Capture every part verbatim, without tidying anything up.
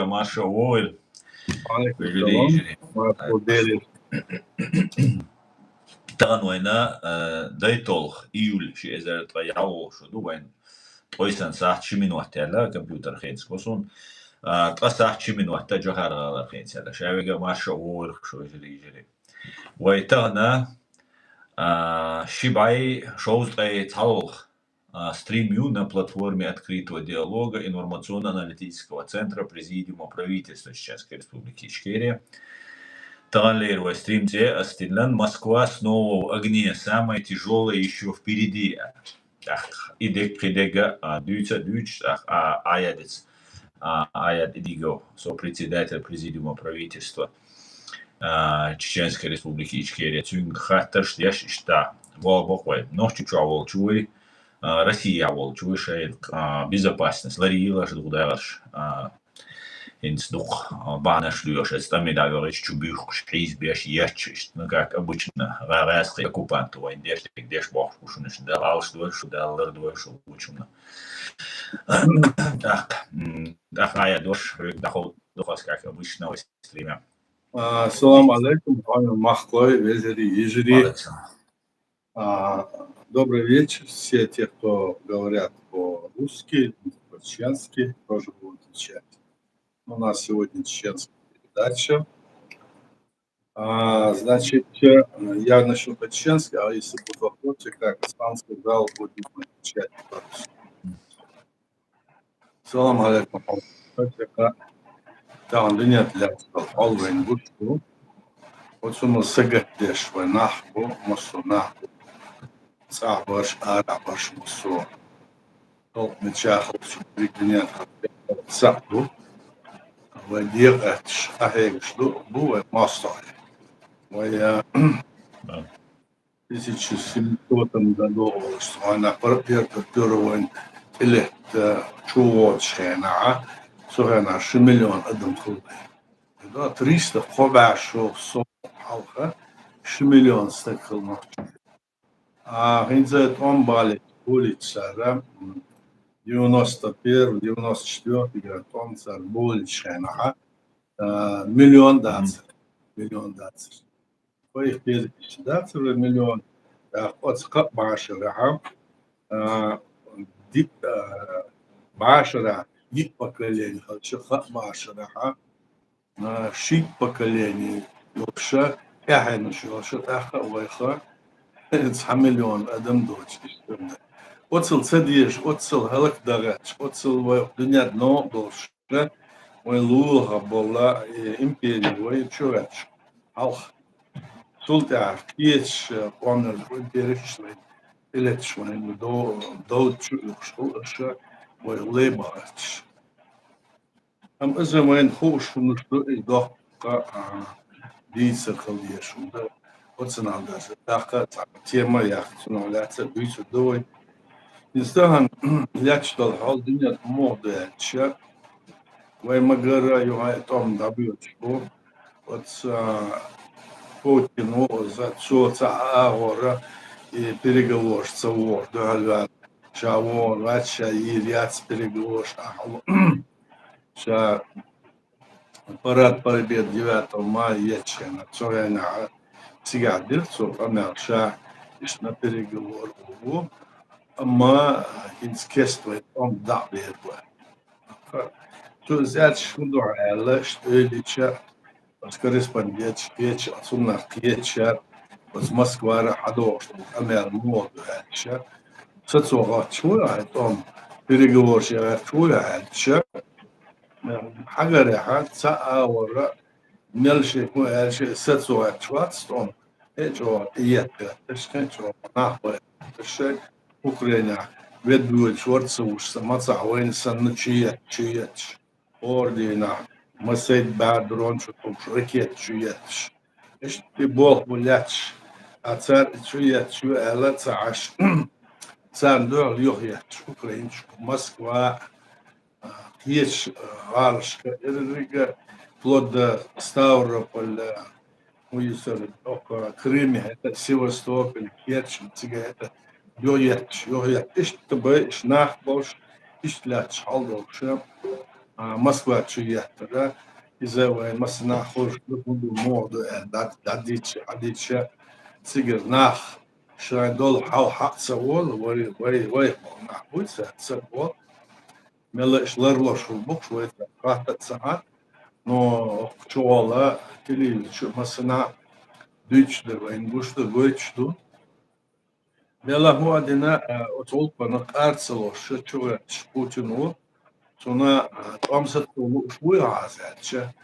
Марша вогӀийла. Валейкум салам. Марша вогӀийла. Тахана вайна, э, дайтолху июль ши эзар ткъе ялх шо ду вайн. Ткъо йисан сахьт ши минот яьлла, компьютер хенца го суна. А, ткъа сахьт ши минот Джохар-ГӀалара хенца яьлла. Ша вега марша вогӀийла шо, вежарий, йижарий. Вай тахана, а, ши бӀай шовзткъе цхьалолха, а, стрим ю на платформе открытого диалога информационно-аналитического центра Президиума правительства Чеченской Республики Ичкерия. Таханлера вай стрим цӀе ас тиллан «Москва снова в огне, самое тяжёлое ещё впереди». ТӀаккха и дег, кхидерг а дуьйцу, дуьйцуш, тӀаккха а, Ӏаядица, а, Ӏаяд Идигов, сопредседатель Президиума правительства, а, Чеченской Республики Ичкерия. Цуьнга хаттарш деш иштта, болх бо-кх вай. Нохчийчохь волчу вай, а, Россехь волчу вай, шайн, а, безопасность ларйийла аша, дукха дагӀарш, а, хӀинца дукха, а, бахьанаш лоьхуш, эцу тӀаме дӀавоьгӀича чу буьйхкуш, хьийзабеш, етташ иштта. Ну, как обычно, гӀа-, гӀаьскхи оккупант вайн деш, деш бохуш бу шуна иштта. Дала Ӏалаш дойла шу, Дала лардойла шу вучунна. ТӀаккха, м, тӀаккха Ӏаяд, дош хьоьга дӀаховдо хьо, как обычно, вай стриме. А, салам алейкум, хьоме махкой, вежарий, йижарий. Валейкум салам. А, добрый вечер. Все те, кто говорят по-русски, по-чеченски, тоже будут отвечать. У нас сегодня чеченская передача. А, значит, э, я начну по-чеченски, а если будут вопросы, как Аслан сказал, будем отвечать по-русски. Салам алейкум. Тахана дуьнен тӀе лаьцна хьал вайна гуш ду. Оцунах сагатдеш вай нах бу, массо а нах бу. ЦӀахь барш, арахь барш массо а. Халкъ мичахь хилча, дерриг дуьнен тӀехь сахь ду. Вай декъаьтташ, къахьегаш ду, бу вай мостагӀий. Вай, а, тысяча семьсот году олуш, цхьана пер-, пер-, пер-, первый война тӀелетта чу воцучу хенахь, цу хенахь ши миллион адам хилла. Да, триста кхо бӀе шо сов хьалха ши миллион стаг хилла нохчий. А хӀинца тӀом балийта, болийта цара, м, девяносто первый, девяносто четвёртый гара тӀом цара болийчу хенахь, а, миллион дацара, миллион дацара. Кхо-пхи теза иштта дацара миллион, тӀаккха оцу кхаа бӀешарахь, а, ди-, а, бӀешарахь диъ поколение хилча, кхаа бӀешарахь, а, шийтта поколение йолуша, тӀаьхьенаш йолуша, тӀаккха а вайха цхьа миллион адам доцуш иштта. Оццул ца дезаш, оццул хӀаллакдан гӀерташ, оццул вай дуьненна новкъа долуш, вайн лулахь болу, э, импери вай чу гӀерташ хьалха. Цул тӀаьхьа кхечу, э, къоман империш вай тӀелетташ вайн дов-, довда чу уьхуш хуьлу аша вай лай бахарчаш. Амма иза вайна хууш хӀуманаш ду, и доккха, а, дийцар хила дезаш хӀума ду. Оцунах даже тӀаккха цхьа тема яккха, цунах лаьцна а дуьйцур ду вай. Иза тахана лаьтташ долу хьал дуьненна муха ду аьлча, вай ма-гарра юха а тӀом дӀабоьдуш бу. Оцу, а, Путин ву иза, цо цхьа а агӀора и переговорш ца вогӀуш дуьхьал ваьлла. Ша вогӀур вац, ша йийр яц переговорш ахьа. Ша парад Победы девятого мая ечу хенахь, цу хенахь цигахь дира цо къамел, ша иштта на переговор ву, амма хӀинца кеста вай тӀом дӀа а бер бу. Цо иза аьлча хӀун ду хьан аьлла, иштта ойла йича, оцу корреспонденташ кхеча, цунах кхеча, оцу Москвара хьадогӀуш долу къамел муха ду аьлча, сацо гӀоттуш ву хьан тӀом, переговорш ян гӀерташ ву хьан аьлча, хьагарехь, цхьа а агӀора, мел шен хӀун аьлча, сацо гӀерташ вац тӀом, кхин а чӀогӀа тӀеетташ, кхин а чӀогӀа нах байташ, шайн Украинехь ведда воьдуш вара ца вуьш, сан мацахь вайна санна чу етташ, чу етташ. ХӀора дийнахь масех бӀе дрон чу тухуш, ракета чу етташ. Иштта и болх бу лаьтташ. А цара и чу етташ ю аьлла ца Ӏаш, царна дуьхьал юхаетташ, Украинчу, Москва, а, кхечу, а, гӀалашка, еррига, вплоть до Ставрополя, хӀун ю цара, оккха Крыме, хӀета Севастополь, Керчь, цига хӀета юхаетташ, юхаетташ. Иштта бай, иштта нах болуш, иштта лаьтташ хьал долуш. а, Москва чу еттара, иза вай массанахьа ховш ду, хӀун ду, муха ду аьлла, дӀа-, дӀадийча, хьадийча, цигара нах шайн долу хьал хьа а ца волу, вай, вай, вай боху нах буй цара, ца боху. Мелла иштта ларлуш хуьлу бохуш вай цара хатта а ца хьа, но чугӀолла телевизор чу массанахьа дуьйцуш дара, вайна гуш ду, гойтуш ду. Мелла хӀун а дина, а, оцу гӀуллакхана къар ца лозуш чугӀерташ Путин ву, цунна, а, тӀом сацо лууш вуй хьо хьаза аьлча.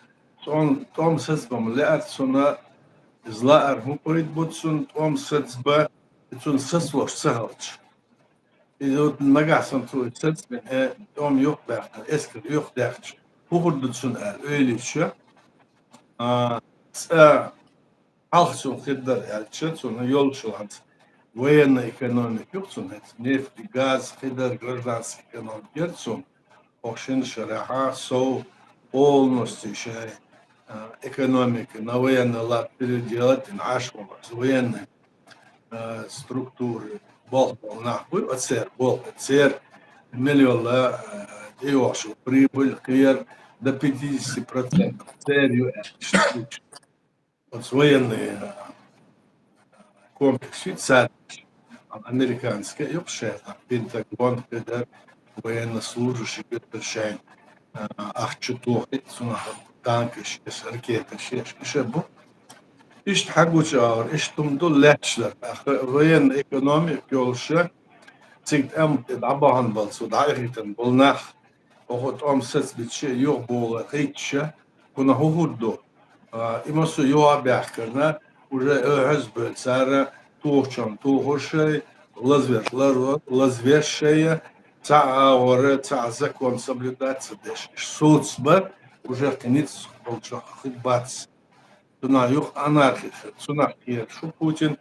ТӀом, тӀом сацбан лаьара цунна, иза лаара хӀун пайда бу цунна, тӀом сацба, и цунна сацалуш ца хилча. Иза вот нагахь санна цо и сацбина, э, тӀом юхабаьккхина, эскар юхадаьккхича, хӀун хир ду цунна аьлла, ойла йича, а, цкъа хьалха цунна хир дара аьлча, цунна йолчу ланца военная экономика юха цунна хӀинца, нефть и газ хир дара, гражданский экономика яра цунна, хӀокху шина шарахь сов полностью шайн, а, экономика на военный лад переделать дина Ӏаш волу, военный, а, структуры болх болу нах буй, оцеран болх, церан миллион ла, а, тӀейогӀуш прибыль кхера до пятидесяти процентов церан ю аьлла. Оцу военный, а, комплекс ю цаьрца, американский а ю шайн, Пентагон хир дара, военнослужащий хир дара шайн, а, ахча чу тохийта, цунах танкаш, ракеташ, иш а бу. Иштта хьагучу агӀор, иштта хӀума ду лаьтташ дара. ТӀаккха военная экономика йолуша, цига тӀам дӀабахана болу, цу дӀаихийтина болу нах, оха тӀом сацбича, юхабовла кхийтча, кхунах хӀун хир ду? А, и массо а юха а баьхкарна, уже охьаза бевлла цара тухучунна тухур шай, лазавеш лар-, лазавеш шай, цхьа а агӀора, цхьа а закон соблюдать ца деш. Иш соцба, уже кхин ницкъ болчохь хир бац. Цунах юха анархи хир, цунах кхераш ву Путин.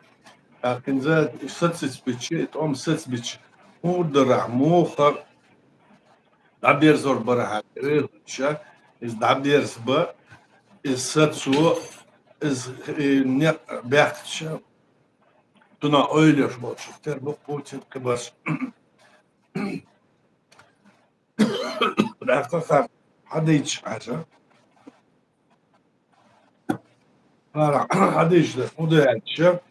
ТӀаккха хӀинца и сацбича, и тӀом сацбича, хӀун хир дара, муха дӀаберзор бара хьаьжча, иза дӀаберзаба, иза сацо, иза, и, некъ баьккхича, цунах ойла еш болчух тера бу Путин кхибарш. ТӀаккха хан хьадийча хьажа. Хьадийча дара, хӀун ду аьлча,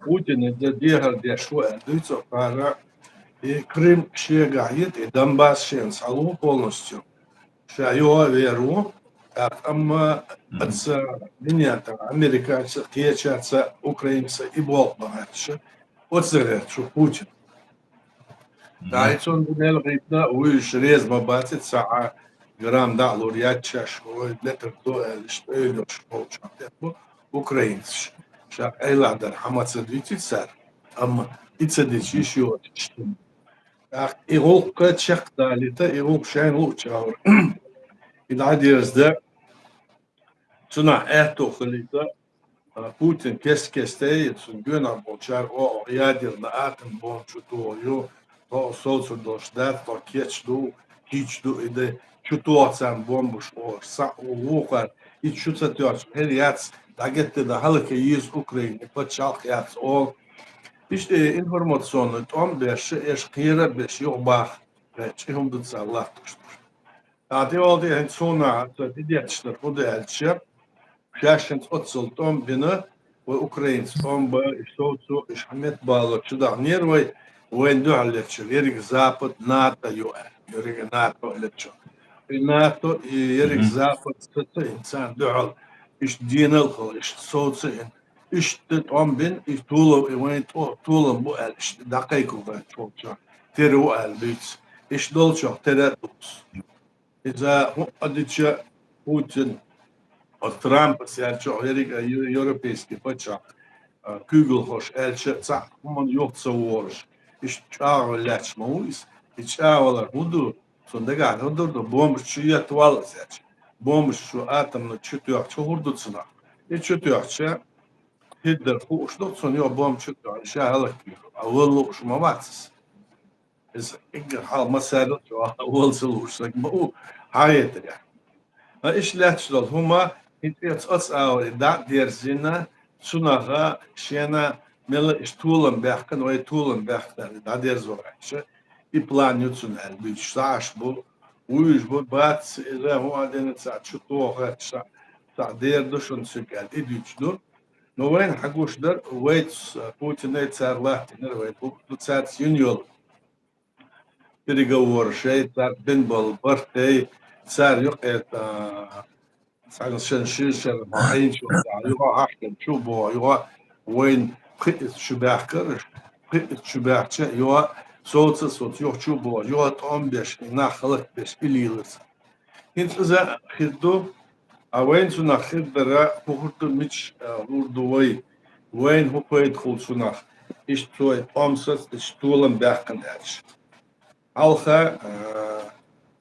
Путин иза дехар деш ву аьлла дуьйцу, хӀара и Крым шегахь йита, и Донбасс шена схьалу полностью. Ша юха а вер ву, тӀаккха амма Мгм. аца минета, американца, кхечаьрца, украинца и болх бахьаьрча, оцу гӀерташ ву Путин. Мгм. ТӀаккха и цунна мел гӀийтина, вуьйш реза ма бац, цхьа а грамм дӀа а лур яц шаьш, вай летар до аьлла, иштта ойла йолуш болчохь тера бу украинцаш. Ша къайлаха дар хьан ма ца дуьйци цара, амма и ца дича йиш йоцуш. ТӀаккха и гӀуллакх чекхдалийта, и гӀуллакх шайна луучу агӀор. И дӀадерза дан, цунах аьтто хилийта, а, Путин кест-кестта, цуьнан гоьнахь болчара, о, ядерный атом бомба чу тухур ю, тхо совцур долуш дац, тхо кеч ду, кийч ду, и де, чу тоха царна бомбаш олуш, схьа а ву вукхара, и чу ца тоьхча, хӀара яц, дӀагеттина хӀаллакьхила еза Украина, и пачхьалкх яц олу. Иштта и информационный тӀом а беш, эш кхера а беш, юхабаха, чӀи хӀума ду цара латтош. ТӀаккха тӀехула тӀе хӀинца суна ца тӀедетташ дара, хӀун ду аьлча, шаьш хӀинца оццул тӀом бина, вай украинца тӀом бан, и совцо, и хьамет бало чу дахнера вай, вайна дуьхьал лечча, ерриг Запад, НАТО ю аьлла, ерриг НАТО лечча. И НАТО, и ерриг Мгм. Запад сацийна царна дуьхьал, иштта денал хила, иштта совцийна, иштта тӀом бина, и толам, и вайн тӀо-, толам бу аьлла, иштта дӀакхайкхо вайн чолчохь, тера ву аьлла дуьйцу. Иштта долчохь тера а дуьйцу. Иза хӀуъа дича Путин, оцу Трампас аьлча, ерриг а ю-, европейский пачхьалкх, а, куьйгалхоша аьлча, цхьаъ хӀуманна юха ца воруш, иштта чӀагӀвелла лаьтташ ма ву иза. И чӀагӀвалар хӀун ду? Цунна дагахь хӀун дур ду? Бомбаш чу еттавалла иза аьлча. Бомбаш чу атомна чу тоьхча хӀун хир ду цунах? И чу тоьхча, хӀиддар хууш ду, цунна юха бомба чу тоьхна, ша хӀаллаквийр ву. А вала лууш ма вац иза. Иза эггара хьалха массаьрга а чӀогӀа вала ца лууш стаг ма ву, хьан хетарехь. Ткъа иштта лаьтташ долу хӀума, хӀинца оцу агӀор и дӀа а дерзийна, цунах шена мелла иштта толам баьккхина, вай толам баьккхина аьлла, дӀадерзо аьлча, и план ю цуьнан аьлла дуьйцуш, схьа Ӏаш бу, вуйш бу бац, иза хӀун а дена ца чу тохач, ца, ца дер ду шун цуьнга аьлла, и дуьйцуш ду. Но вайна хьагуш дар, вайца Путинай цара латтинар, вай бу, ду цаьрца юн йолу переговоры шай, цара бин болу барт тей, цара юкъе, а, цхьана шен ши шен хьаийначу, юха хьаьхкина чу боху, юха вайна пхиъ чу баьхкараш, пхиъ чу баьхча, юха соца, соца, юха чу боху, юха тӀом беш, и нах халат беш, и лелаца. ХӀинца иза хир ду, а вайна цунах хир дара, хӀун хир ду, мича, а, лур ду вай, вайна хӀун пайда хуьлу цунах, иштта цо и тӀом саца, иштта толам баьккхина аьлча. Хьалха, а,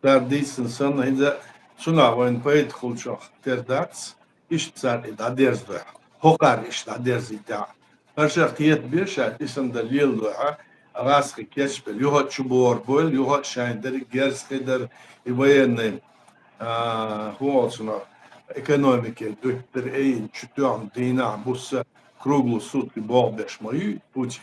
цара дийцина санна, хӀинца цунах вайна пайда хуьлучух тера дац, иштта цара и дӀадерзадойхьа. ХӀокхара иштта дӀадерзийтахьа. ХӀара шаьш кхета беш, ша и санна дан леладойхьа, гӀазкхий кечбелла, юха а чу бохур бойла, юха а шайна дерриг герз кхидар, и военный, а, хӀун олу цунах, экономике дуьттар, эй, чу тоьхна дийнахь, буса, круглые сутки болх беш ма ю Путин.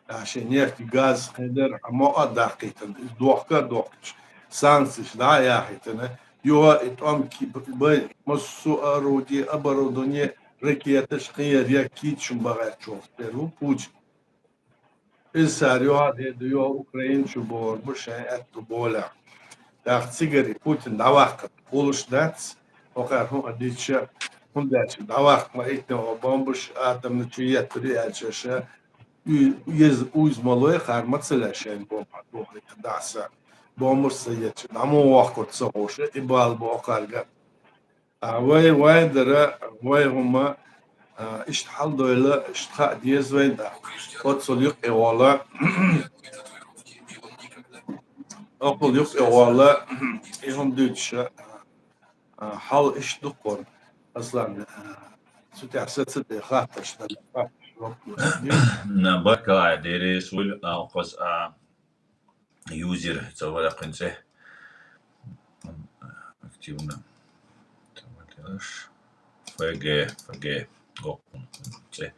А шен нефть, газ кхидар, а мо а даккхийтина, иза дохка а дохкуш, санкцеш дӀа а яхийтина, юха и тӀом ки-, б-, б-, массо а орудие, оборудование, ракеташ, кхин яр я кийча шун бахьарчу волу тера ву Путин. Иза цара юха а де ду, юха Украина чу бохур бу шайн аьтту болехь. ТӀаккха цигара и Путин дӀаваккха хуьлуш дац, хӀокхара хӀун а дича, хӀунда аьлча дӀаваккха ма итт бомбаш атомный чу еттари аьлча ша, уьй-, еза уйза ма лой, хара ма ца лаьа шайна бомба дохийта дӀаса. Бомбаш ца еттача, дӀа мо воккхур ца хууш, и бала бу хӀокхарга. А вай, вай дара, вай хӀума, а, иштта хьал дойла, иштта хаа деза вайн, а, оццул юкъе гӀолла, оккхул юкъе гӀолла, и хӀума дуьйцуша, а, хьал иштта дуккхур, Аслан, а, цу тӀехь саца тӀе хаттарш дара, хаттарш воккхуш. На, баркалла, деррис вуьлу, а, кхоз, а, юзер, ца вара кхин цӀе. Активно. Ф Г, Ф Г. Гоккхун цӀе.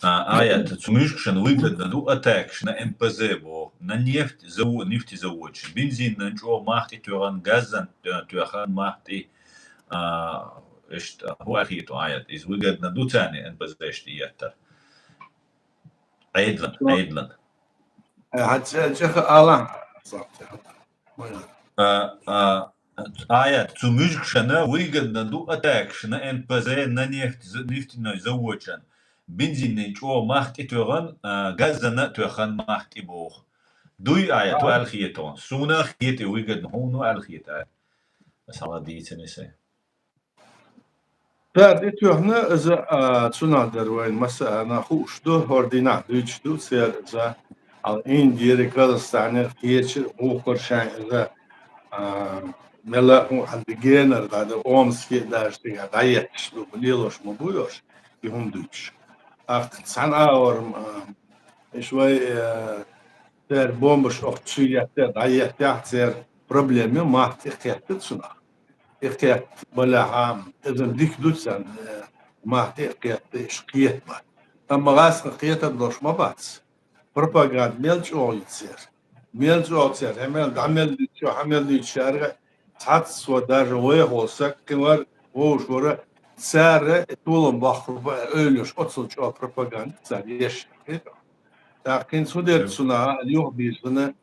А, Аят, цу муьжгашна выгодно ду атакаш на Н П З боху, на нефть заво-, нефтезаводаш. Бензинан чӀогӀа мах тӀе тоьхан, газан тӀе тоьхан мах тӀе, а, иштта, хӀун аьлла хета, Аят, иза выгодно ду царна Н П З-шна тӀе еттар? Ӏедалан, Ӏедалан. Э, хьан цӀе-, цӀе хаа ала? А, а, Аят, цу муьжгашна выгодно ду атакаш на Н П З, на нефть, з-, нефтяной заводшна. Бензинан чӀогӀа мах тӀе тоьхан, а, газана а тоьхан мах тӀе боху. Дуй, Аят, хӀун аьлла хета хьуна? Суна а хета выгодно, хьуна а аьлла хета, Аят. Аса хьала дийцина аса. Цара тӀе тоьхна иза, а, цунах дара вайн масса а нах хууш ду, хӀора дийнахь дуьйцуш ду церан иза. Хьала Индера, Казахстанера, кхечара, вукхара шайн иза, а, мела хӀун хьан де генара дӀа ду, Омске даже тӀе дӀаетташ ду, лелош ма бу йош, и хӀума дуьйцуш. Ахта цхьана агӀор, а, иш вай, а, церан бомбаш охьа чу еттера, дӀаеттехь церан проблема мах тӀе кхетта цунах. И кхетта балехьа, иза дика ду царна, э, мах тӀе а кхетта, иш кхетта бан. Амма гӀаскхи кхетар долуш ма бац. Пропаганда мел чӀогӀа ю церан. Мел чӀогӀа церан. Хьан мел, дӀа мел дуьйцу, хьан мел дуьйцу шарга, цхьацца цо даже вайх волу саг кхин вара, вовшах вара, цара и толам баккхур бу аьлла, ойлуш, оццул чӀогӀа пропаганда цара еш. ТӀаккха хӀинца хӀун дерг цунах юха бийрзина,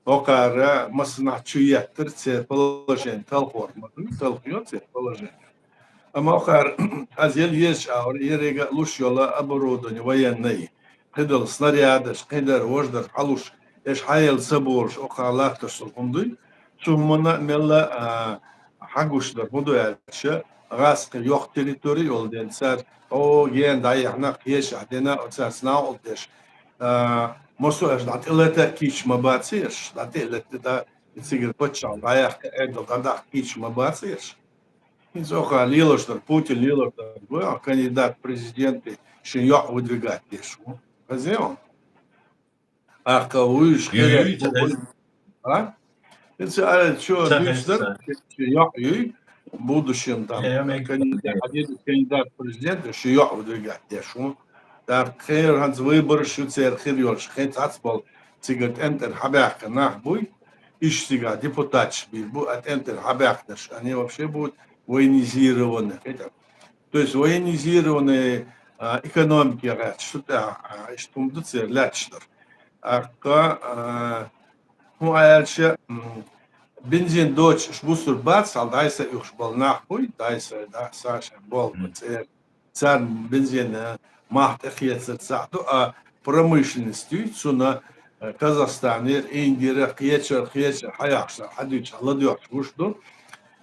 хӀокхара массанхьа чу еттара церан положение талхор ма ду, талхайо церан положение. Амма хӀокхара, аз ел езачу агӀор, еррига а луш йолу оборудование военное, кхидолу снарядаш, кхидара важдар хьалуш, еш хьаелла ца болуш, хӀокхара латтош долу хӀума дуй, цу хӀуманна а мелла, а, хьагуш дар хӀун ду аьлча, гӀаскхи йоккха территори йолу ден цара, о, гена дӀаяхьна, кхечахь дина, оцара снаукъал деш, а, массо а аша дӀатӀелата а кийча ма баций аша, дӀатӀелата, дӀа, и цигара паччахь дӀаяхка, Ӏедал дӀадахка кийча ма баций аша. ХӀинца оха лелош дар, Путин лелош дар, вай кандидат президенте шен йоӀ выдвигать деш ву. Хазеон. Ахка вуьйш Ю, ю, хилар ца бу-, хаза. А? ХӀинца ара чо Ца дуьйцу хаза, дар, ца. Шен йоӀ юй, будущем там, Э, ме-, кандидат, ме- один из кандидат президента, шен йоӀ выдвигать деш ву. ТӀаккха кхеран хӀанз выбораш ю церан хир йолуш, хӀинца цхьацца болу цигара тӀентӀера хьабаьхка нах буй. Ишсига депутаташ бир бу, а тӀентӀера хьабаьхкинарш, они вообще будут военизированные. То есть военизированные, а, экономики гӀерташ, шу тӀа, а, иштта хӀума ду церан лаьтташ дар. Аккха, а, хӀун аьлча, м, бензин доцуш бусург бац, хьал дӀай-схьай уьхуш болу нах буй, дӀай-схьай, дӀа-схьай болу церан. Царна бензина мах тӀе хецар цхьаъ ду, а промышленность юй, цунна, э, Казахстанера, Индера, кхечара, кхечара хьаяхьаш, хьадуьйцуш, хьаладоьгӀуш гуш ду.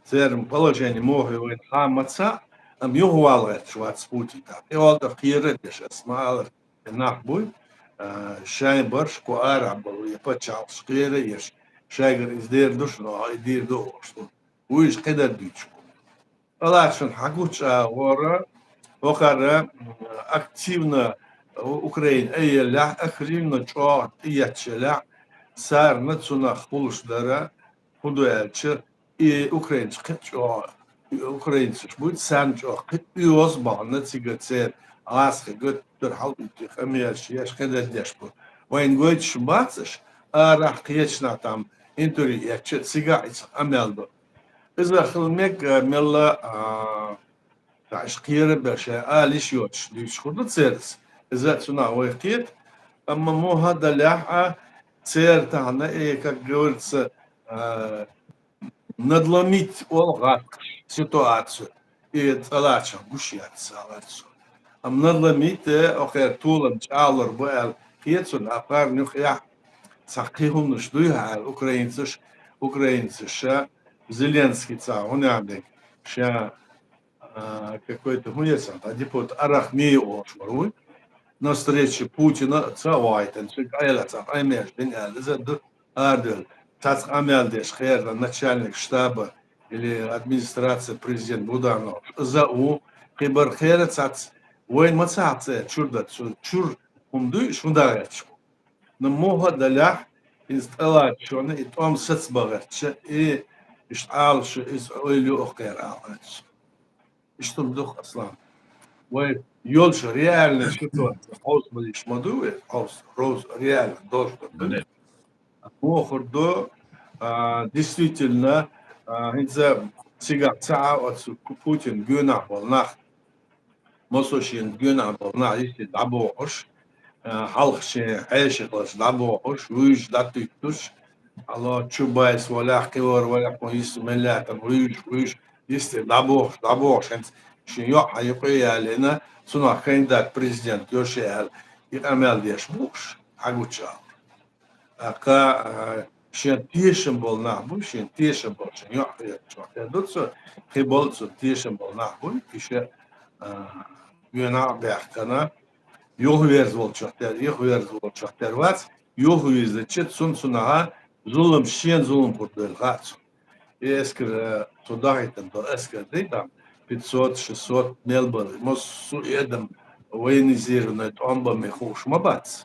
Церан положение муха ю вайна хаа ма ца, амма юхавала гӀерташ вац Путин тӀаккха. ТӀехула тӀе кхера а деш, ас ма аллара, и нах буй, а, шайн барш кху арахь болу, я пачхьалкхаш кхера а еш, шайгара иза дер ду шуна, и дийр ду олуш ду. Вуьйш кхидӀа дуьйцуш бу. ТӀелатта шуна хьагуча агӀора, вахара, м, активно Украина айеллехь, активно чӀогӀа тӀеетташ еллехь, царна цунах хуьлуш дара, хӀун ду аьлча, и украинцаш кхин а чӀогӀа, украинцаш буй, царна чӀогӀа кхин а оьгӀаз бахана цига церан гӀазкхи гуттар а хьалбуьттий къамелаш еш, кхидӀа деш бу. Вайна гойтуш бац аша, арахь кхечанхьа там интервью эцча, цигахь иза къамел ду. Иза хила мега, мелла, а, ша иштта кхера а беш, ала йиш йоцуш дуьйцуш хир ду церан. Иза цунах вай кхета, амма муха далехь а, церан тахана, э, как говорится, а, надломить олу гӀаттакхаш ситуацию, и тӀелатта шуна гуш яц, ала цо. Амма надломить, э, окхеран толам чӀагӀлур бу аьлла кхета цунна, а парни юкъахь цхьа кхин хӀуманаш дуй хьа аьлла, украинцаш, украинцаша Зеленский цхьа хӀун аьлла дерг, ша, а, какой-то хӀун яцахь, а, депутат Арахмеев олуш вара вуй. На встрече Путина ца вайтан, цуьнга къайла цхьа къамелаш дина аьлла, иза ду арадевлла. Цхьацца къамел деш херна начальник штаба или администрация президент Буданов. Иза а ву, кхибар хера цхьацца, вайн ма ца хьацца чуьра дац, цу чуьра хӀума дуй, шун дагӀерчу. Но муха далехь, иза тӀелатта шуна, и тӀом саца бахарча, и иштта Ӏалаша иза ойла ю окхеран аьлла. Иштта ма ду-кх, Аслан. Вай йолчу реальный ситуация хьовса ма йиш ма ду вай, хьовса, хьовса реально долуш ду. Бохур ду, а, действительно, а, хӀинца цигахь ца Ӏа оцу Путин гонахь болу нах, массо шен гонахь болу нах йисте дӀабохуш, а, хьалха шен хьеший хиларш дӀабохуш, вуьйш дӀатуьттуш, ало, Чубайс валахь, кхин вара валахь, кху йиса мел лаьттара вуьйш, вуьйш, йисте дӀабохуш, дӀабохуш, хӀинца шен йоӀ хьан юкъе ялийна, цунах кандидат президент йо ше аьлла, и къамел деш бу уьш, хьагуча ала. ТӀаккха, а, шен тешам болу нах бу, шен тешам болу, шен йоӀ хетачохь хир ду цо, кхин болу цо тешам болу нах бу, и ша, а, гонахь а баьхкина, юхаверза волчух тера, юхаверза волчух тера вац, юхавирзича, цунна цунах зулам, шен зулам хӀуттур дойла хаьа цунна. И эскар, э, цо дахийтина долу эскар дай, там, пятьсот, шестьсот мел бара. Массо а адам военизированный тӀом бан ма хууш ма бац.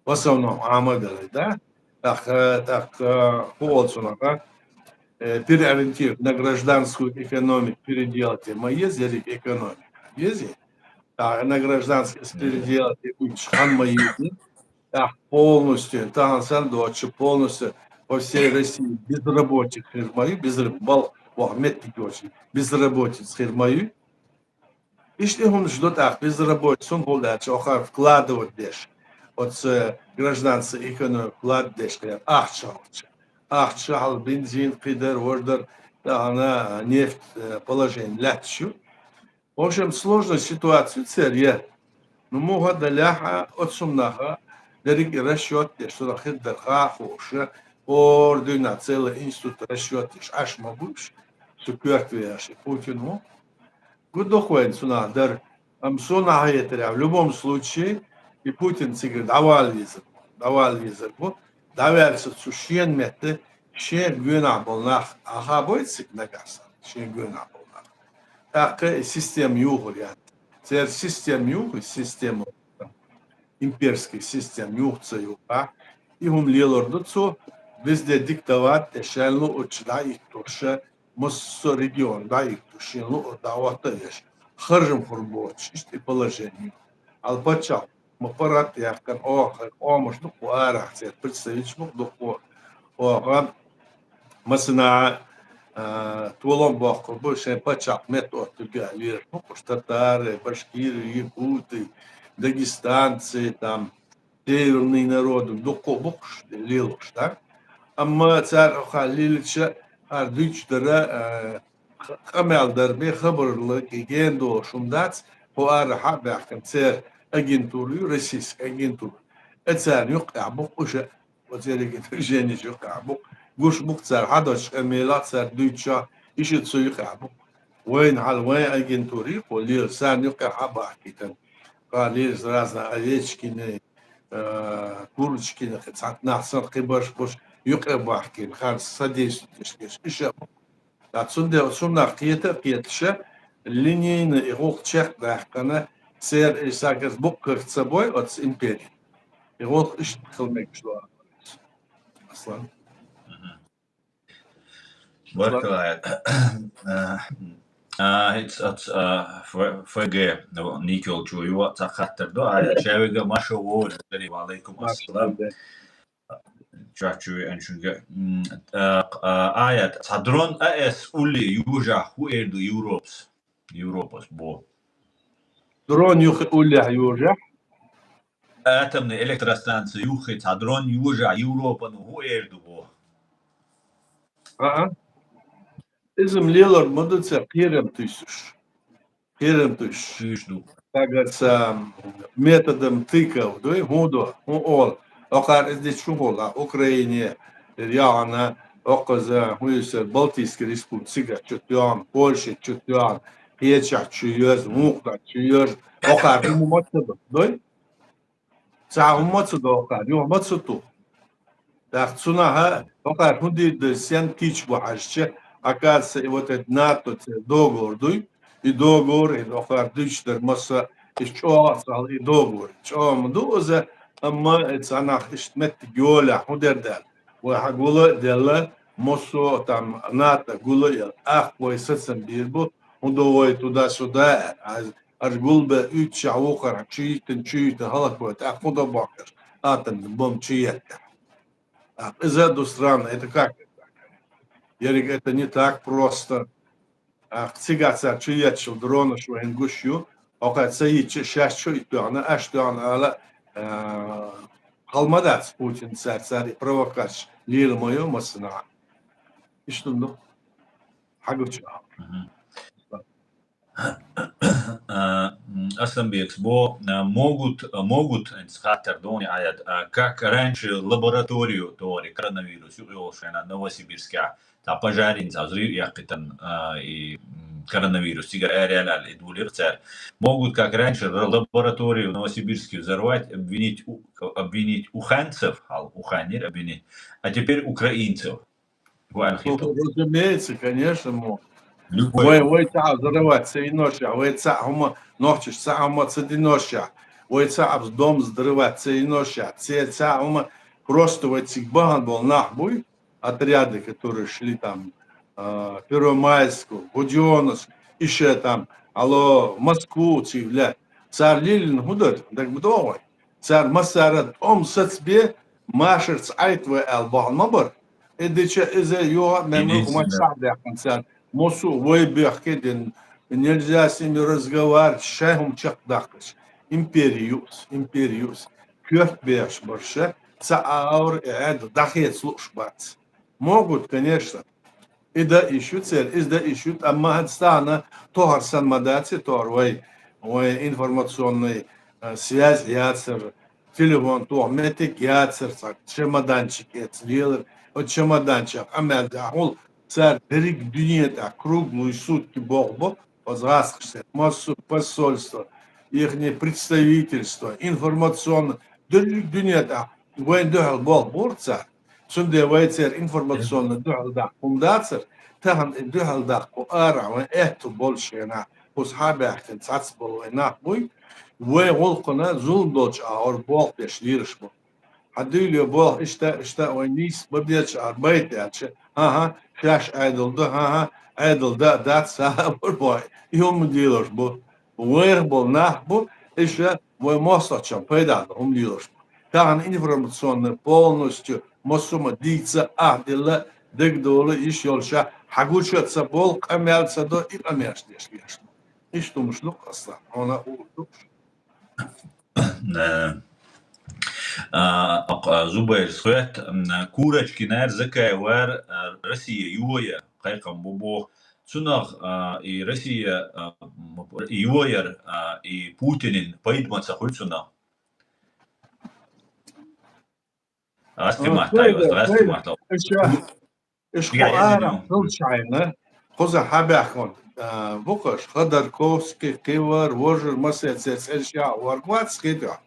В основном Ӏама а белла, да? ТӀаккха, тӀаккха, хӀун олу цунах, э, переориентировать на гражданскую экономику, переделать ма еза ерриг экономика. Езий? ТӀаккха на гражданский переделать уьйтуш хан ма еза. ТӀаккха полностью, тахана санна доцуш, полностью по всей России безработица хир ма ю, безраб-, балха ваха меттиг йоцуш, безработица хир ма ю. Иштта и хӀуманаш ду тӀаккха, безработица, хӀунда аьлча, охьа вкладывать деш, оцу гражданский экономика вкладывать деш хилар ахча хьокхучу. Ахча хьал, бензин, кхидара, важдара, тахана нефть, э, положение лаьтташ ю. В общем, сложная ситуация ю церан. Ну, муха далехь а, оцу хӀуманах а дерриг и расчет деш, цунах хир дара хаа хууш, хӀора дуьйна целый институт расчет деш, Ӏаш ма бу уьш, цу коьрта веанарш, и Путин ву. Гу дукха вайна цунах дара. Амма суна хетарехь, в любом случае, и Путин цигара дӀавала везар бу. ДӀавала везар бу. ДӀаваьлча цу шена метта, шен гонахь болу нах, ахьа бойцу цига нагахь санна, шен гонахь болу нах. ТӀаккха и система юхур яц. Церан система юху, и система, имперский система юха ца юхахь, и хӀума лелор ду цо, везде диктовать деш, шайна луучу дӀахӀиттош, массо а регион дӀахӀиттош, шен луург дӀахӀотта а еш, харжам хир боцуш, иштта и положение ю. Хьал паччахь ма паргӀат а яьккхина, оха къомаш дукха арахь церан представитель бу дукха, оха Массанахьа, а, толам боккхур бу, шайн паччахьалкхе меттаоттаргахьа лелаш бу-кх уж татары, башкиры, якуты, дагестанцы, там, северный народы, дуккха а бу-кх уж лелаш, да? Амма цар хьалха лелача, хьар дуьйцуш дар, а, къамаьл дар бе, хабар лархӀа гена долаш хӀума дац, хьо арахьа а баьхкина, церан агентура ю, российская агентура. Э, царна юкъехь бу-кх уж, оцеригин движенеш юкъехь бу-кх. Гуш бу-кх цар хьадош къамелах, цар дуьйцуш, иштта цу юкъехь бу-кх. Вайна хьал вайн агентура ю-кх лелаш, царна юкъехь а бахкийтина. Кху лелаш разные Овечкины, э, Курочкины, кхин цхьа нах санна кхин барш-барш юкъе бахкийна, хьарна содействовать деш, иштта бу-кх. Ткъа цундела цунах кхета а кхеташ, линейно и гӀуллакх чекхдаьккхина, церан и сагаз букъ карах ца бой оцу империн. И гӀуллакх иштта хила мегаш ду, Аслан. Мгм. Баркалла. А, а, хӀинца оцу, а, Ф-, ФГ, ну, Николчо ю, цхьа хаттар ду, а, шаверг Маша вовр, ва алейкум ассалам. Чачу веанчуьнга, м, а, а, аят, цхьа дрон АЭС улле йожахь хӀун эр ду Европас? Европас бо. Дрон юххе уллехь йожахь? Атомный электростанция юххе цхьа дрон йожахь Европано хӀун эр ду бо? А-а. Иза-м лелар ма ду цара кхерам туьйсуш. Кхерам туьйсуш. Туьйсуш ду. Сагаса методом тыка, дуй, хӀун ду, хӀун олу. Окхара иза дича хӀун хуьлу, Украине, яхана, окхаза, хӀун ю иза, Балтийский республика, цигахь чу тоьхна, Польша чу тоьхна, кхечахь чу йоьзна, мукъа чу йоьзна, окхара хӀума ма ца до, дуй? Цхьа хӀума ца до кхара, юха ма ца ту. ТӀаккха цунах а, кхара хӀун дийр ду, сен кийча бу хьаьжча, оказывается, и вот это НАТО церан договор дуй, и договор, и кхара дуьйцуш дара масса, и чӀогӀа а ца хьала, и договор. ЧӀогӀа ма ду иза, амма и цхьа нах иштта меттиг йолехь, хӀун дер даьлла? Вай хьан гула а делла, массо а там НАТО гула а елла, тӀаккха вай сацам бийр бу, хӀун до вай туда-сюда аьлла. Аш гулбе уьтташехь вукхархьама чу йиттина, чу йиттина хӀаллаквой, тӀаккха хӀун дан бохкуш, атомный бомба чу еттара. ТӀаккха иза а ду странно, это как? Ерриг это не так просто. ТӀаккха цигахь цара чу етташ йолу дронаш вайна гуш ю, хӀокхара ца йитча, шаьш чу а тоьхна, аш тоьхна ала, а, хьал ма дац Путин цара, цара и провокацеш лела ма йо массанхьа. Иштта ду. Хьагучу. Мгм. А, м, Асланбекс бо, а, могут, а, могут, а, хаттар дони аят, а, как раньше лабораторию тори коронавирус, юкъа йолуш вайна Новосибирскехь, цхьа пожарин, цхьа взрыв яьккхитан, а, и, м, коронавирус, цигара араяьлла и дулира цара. Могут, как раньше, р-, лабораторию в Новосибирске взорвать, обвинить у-, обвинить уханцев, хьал, уханер обвинить, а теперь украинцев. Вай Ну, хиту. Разумеется, конечно, мо. Любой. Вай, вай цхьа а взорвать ца йиношехь, вай цхьа а хӀума, нохчаш цхьа а хӀума ца диношехь, вай цхьа а дом взрывать ца йиношехь, церан цхьа а хӀума, просто вай цига бахана болу нах буй, отряды, которые шли там, а, Первомайскую, Будённовск, иштта там, алло, Москву цига лаьтта. Цара лелийна хӀун дара, дага ма догӀу вай. Цара массара а тӀом сацабе, машарца Ӏайта вай аьлла бахана ма бара. И дича иза юха а мел Единственное. Вай схьа а даьккхина цара. Массо а вай бехке дина. Нельзя с ними разговаривать, шайн хӀума чекхдаккхалаш. Импери юус, импери юус. Коьрта бехаш барша, цхьа а аура и Ӏедал дӀахеца лууш бац. Могут, конечно. И дан йиш ю церан, иза дан йиш ю, амма хӀинца тахана тохар санна ма дац и тохар вай, вай информационный, э, связь яцар, телефон тоха меттиг яцар, цхьа чемоданчик эца лелар, оцу чемоданчех къамел дахьа хӀума, цара дерриг дуьне тӀехь круглые сутки болх бо, оцу гӀазкхашца, массо а посольство, ихний представительство, информационно, дерриг дуьне тӀехь вайна дуьхьал болх бора цара. Цундела вай церан информационно дуьхьал даккха хӀума дацара, тахана и дуьхьал даккха кху арахь вайн аьтту болчу хенахь, кхуза схьа а баьхкина цхьацца болу вайн нах буй, вайн гӀуллакхана зулам долчу агӀор болх беш лелаш бу. Хьан дуьйле болх иштта, иштта вайн нийса ма безачу агӀор байта аьлча, хӀан-хӀа, шаьш Ӏедал ду, хӀан-хӀа, Ӏедал дан а дац, хӀан-хӀа, бу боху, и хӀума лелаш бу. Вайх болу нах бу, иштта вайн мостагӀчун пайда долу хӀума лелаш бу. Тахана информационно полностью массо а ма дийца ахь делла, дегдолу йиш йолуша, хьагуча а ца болу, къамел а ца до, и къамелаш деш леш. Иштта хӀумаш ду-кх, Аслан, хьуна а хууш ду-кх. Э, а, а, Зубайрас хоьтту, м, Курочкинара, Закаевара, а, Россия йоя кхайкхам бу боху. Цунах, а, и Россия, а, м, йояр, а, и Путинан пайда ма ца хуьлу цунах. Здравствуйте, М, Мартаева, пайда, здравствуйте, пайда. Мартаева. Аша, Аша кху арахь хилчахьана, кхуза хьабаьхкина, а, бу-кх аша, Ходорковский, кхин вара, вожар, масеца цӀераш яа варг вац хетахь.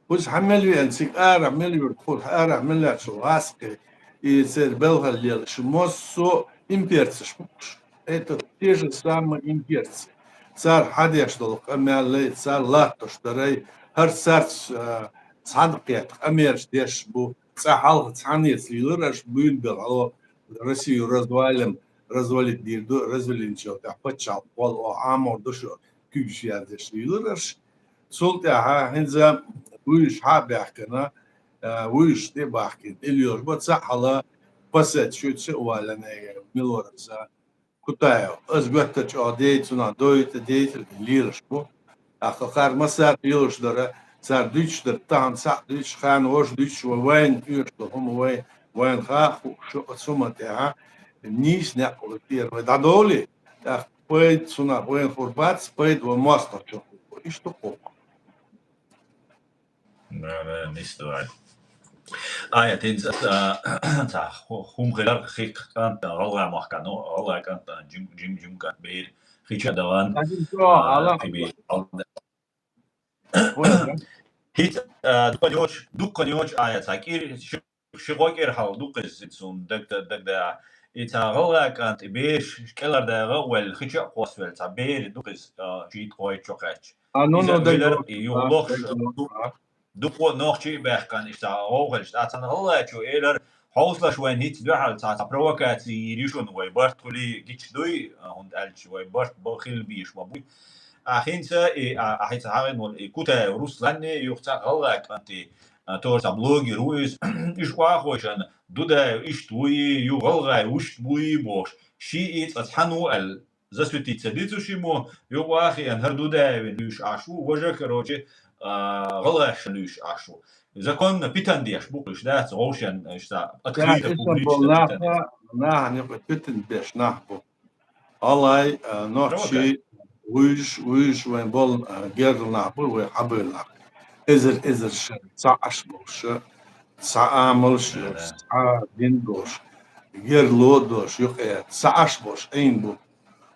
Кхуза хьан мел веана, цига арахь мел вуьрг, кхуза арахь мел лаьтташ ву гӀаскхи, и церан белхал лелаш, массо а имперцаш бу-кх аша. Это те же самые имперцы. Цара хьадеш долу къамеллай, цара латтош дарай, хӀара цаьрца, а, цхьаьна кхетта къамелаш деш бу. Цкъа хьалха цхьаьнца лелира аша, буьйлабелла хьало, Россию развалим, развалить дийр ду, развалинчул тӀаьхьа пачхьалкх вала оха Ӏамор ду шу, куьйгаш яздеш лелира аша. Цул тӀаьхьа хӀинца вуьйш хьа а баьхкина, а, вуьйш тӀе а бахкина, и лелаш бу цхьа хьала, пасет шуьца а валана, милораса. Кутаев, аса гоьттар чӀогӀа дейта цунах, дойта, дейта лелаш бу. ТӀаккха кхара массара а лелаш дара, цара дуьйцуш дара, тахана цхьаъ дуьйцуш, ханна важа дуьйцуш, вай вайна оьшуш долу хӀума вай, вайна хаа а хууш, оцу хӀуманна тӀехьа нийса некъ вай тӀера вай дӀадовлий, тӀаккха пайда цунах вайна хир бац, пайда вай мостагӀчунна хир бу. Иштта ду-кх. Да, да, не стоит. А, я, тин, а, ца, ху-, хӀума хилар хих кӀант, гӀалгӀай махкан, ну, гӀалгӀай кӀант, а, жим, жим, жим кӀант бер, хи ча даван, Один то, а, Аллах. Ти бер, ал-, Ой, да. ХӀинца, а, дукха йоч, дукха йоч, а, я, ца, кӀир, ши, ши гӀо кӀир хьал дукха иза, цун даг, даг, даг, да. И ца гӀалгӀай кӀант, и беш, кӀелхьардагӀа а ваьлла, хи ча а кхоссавелла, ца бери дукха иза, а, шийтта гӀой чу кхаьчча. А, ну, Иза ну, даг, велар, даг, и юха а, лохуш, даг, ду-, а. Дукха нохчий а баьхкан, иштта гӀовгӀалш. ТӀаккха цхьана гӀалгӀачо элар, хьовсалаш вайн хӀинца дуьхьал цхьа, цхьа провокаци йийр ю шуна, вай барт хуьлий гича дуй, а, хӀунда аьлча вай барт бо-, хила бийш ма буй. А хӀинца и, а, а хӀинца хьагӀин волу и Кутаев Русланни, юха цхьа гӀалгӀай кӀанти, а, тоже цхьа блогер ву иза, уьш охьахойшан, Дудаев иштта вуй, ю гӀалгӀай вуьшта буй бохуш, ши и цкъа цхьаьна ву аьлла, засветиться дицу ши мо, юкъа а хиъна, хӀара Дудаевна луьйш Ӏаш ву, важа, короче, а, гӀалгӀашна луьйш Ӏаш ву. Законна питан деш бу-кх уьш, дац, вовшен, иштта, открыто, публично питан деш. Нахана юкъа питан деш нах бу. ГӀалгӀай, а, нохчий, провокация. Вуьйш, вуьйш вайн болу, а, гергара нах бу, вай хьабевлла нах. Эзар, эзар шо, цхьа Ӏаш болуш, цхьа амалш, цхьа дин долуш, герло а долуш, юкъе цхьа Ӏаш болуш Ӏийна бу.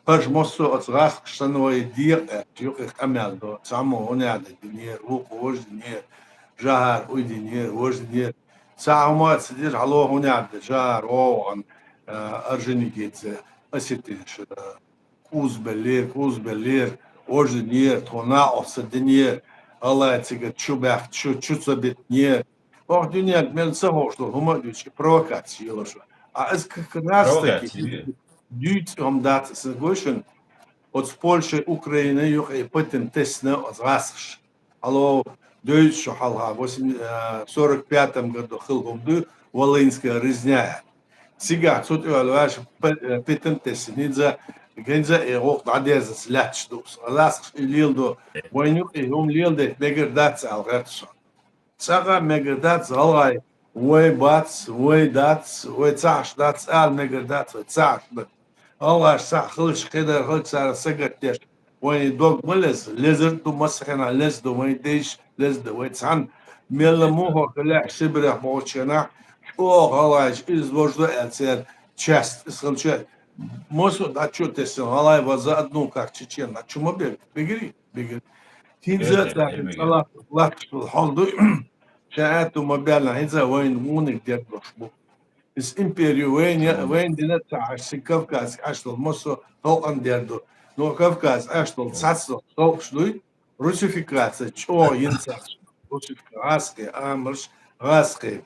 ХӀорш массо а оцу гӀазкхаша санна вай декъа аьлча, юкъе къамел до, цхьаммо хӀунда динера, вукхо важа динера, Жахар уй динера, важа динера. Цхьа хӀума а ца дира, хьало хӀунда дира, Жахар вогӀан, а, Орджоникидзе, осетинаш, а, кӀузбеллера, кӀузбеллера, важа динера, тхо накъост ца динера, гӀалгӀай цига чу баьхкича, чу, чу ца битинера. Оха дуьненга мел ца хууш долу хӀума а дуьйцу, и провокаци йолуш. А иза как раз таки дуьйцу хӀума дац, аса гой шуна, оцу Польшей, Украинай юкъе патент тесна оцу гӀазкхаша. Хьало, девзаш шо хьалха, восемь, э, сорок пятом году хилла хӀума ду, Волынская резня. Цигахь цу тӀехула ваьш п-, э, патент тесна, хӀинца, хӀинца и гӀуллакх дӀадерзаца лаьтташ ду. ГӀазкхаша и леладо, вайна юкъе хӀума леладайта мегар дац аьлла гӀерта со. Цкъа а мегар дац, гӀалгӀай, вай бац, вай дац, вай цхьаъш дац, ала мегар дац, вай цхьаъш дац. ГӀалгӀаш цхьаъ хилча, кхидӀа хилча, цара сагатдеш, вайн дог ма леза, лезар а ду, массо а хенахь леза ду, вайн дайша леза ду, вай цхьаьна мелла мухӀар хилахь, Сибрех бохучу хенахь, чӀогӀа гӀалгӀайша иза важа ду аьлла, церан часть иза хилча, массо а дӀачу а тесна, гӀалгӀай ваза одну как чечен, дӀачу ма бегу, бигри, бигри. ХӀинца а цаьрца цӀа латташ долу хьал ду, ша аьтту ма баьллина, хӀинца а вайна вунига дерг долуш бу. Иза империю вайна, вайна дина а ца Ӏаш, цига Кавказе Ӏаш долу массо а халкъана дер ду. Но Кавказе Ӏаш долу цхьацца халкъаш дуй, русификация чӀогӀа йина цаьрца. Русификация, гӀазкхи, амалш, гӀазкхи.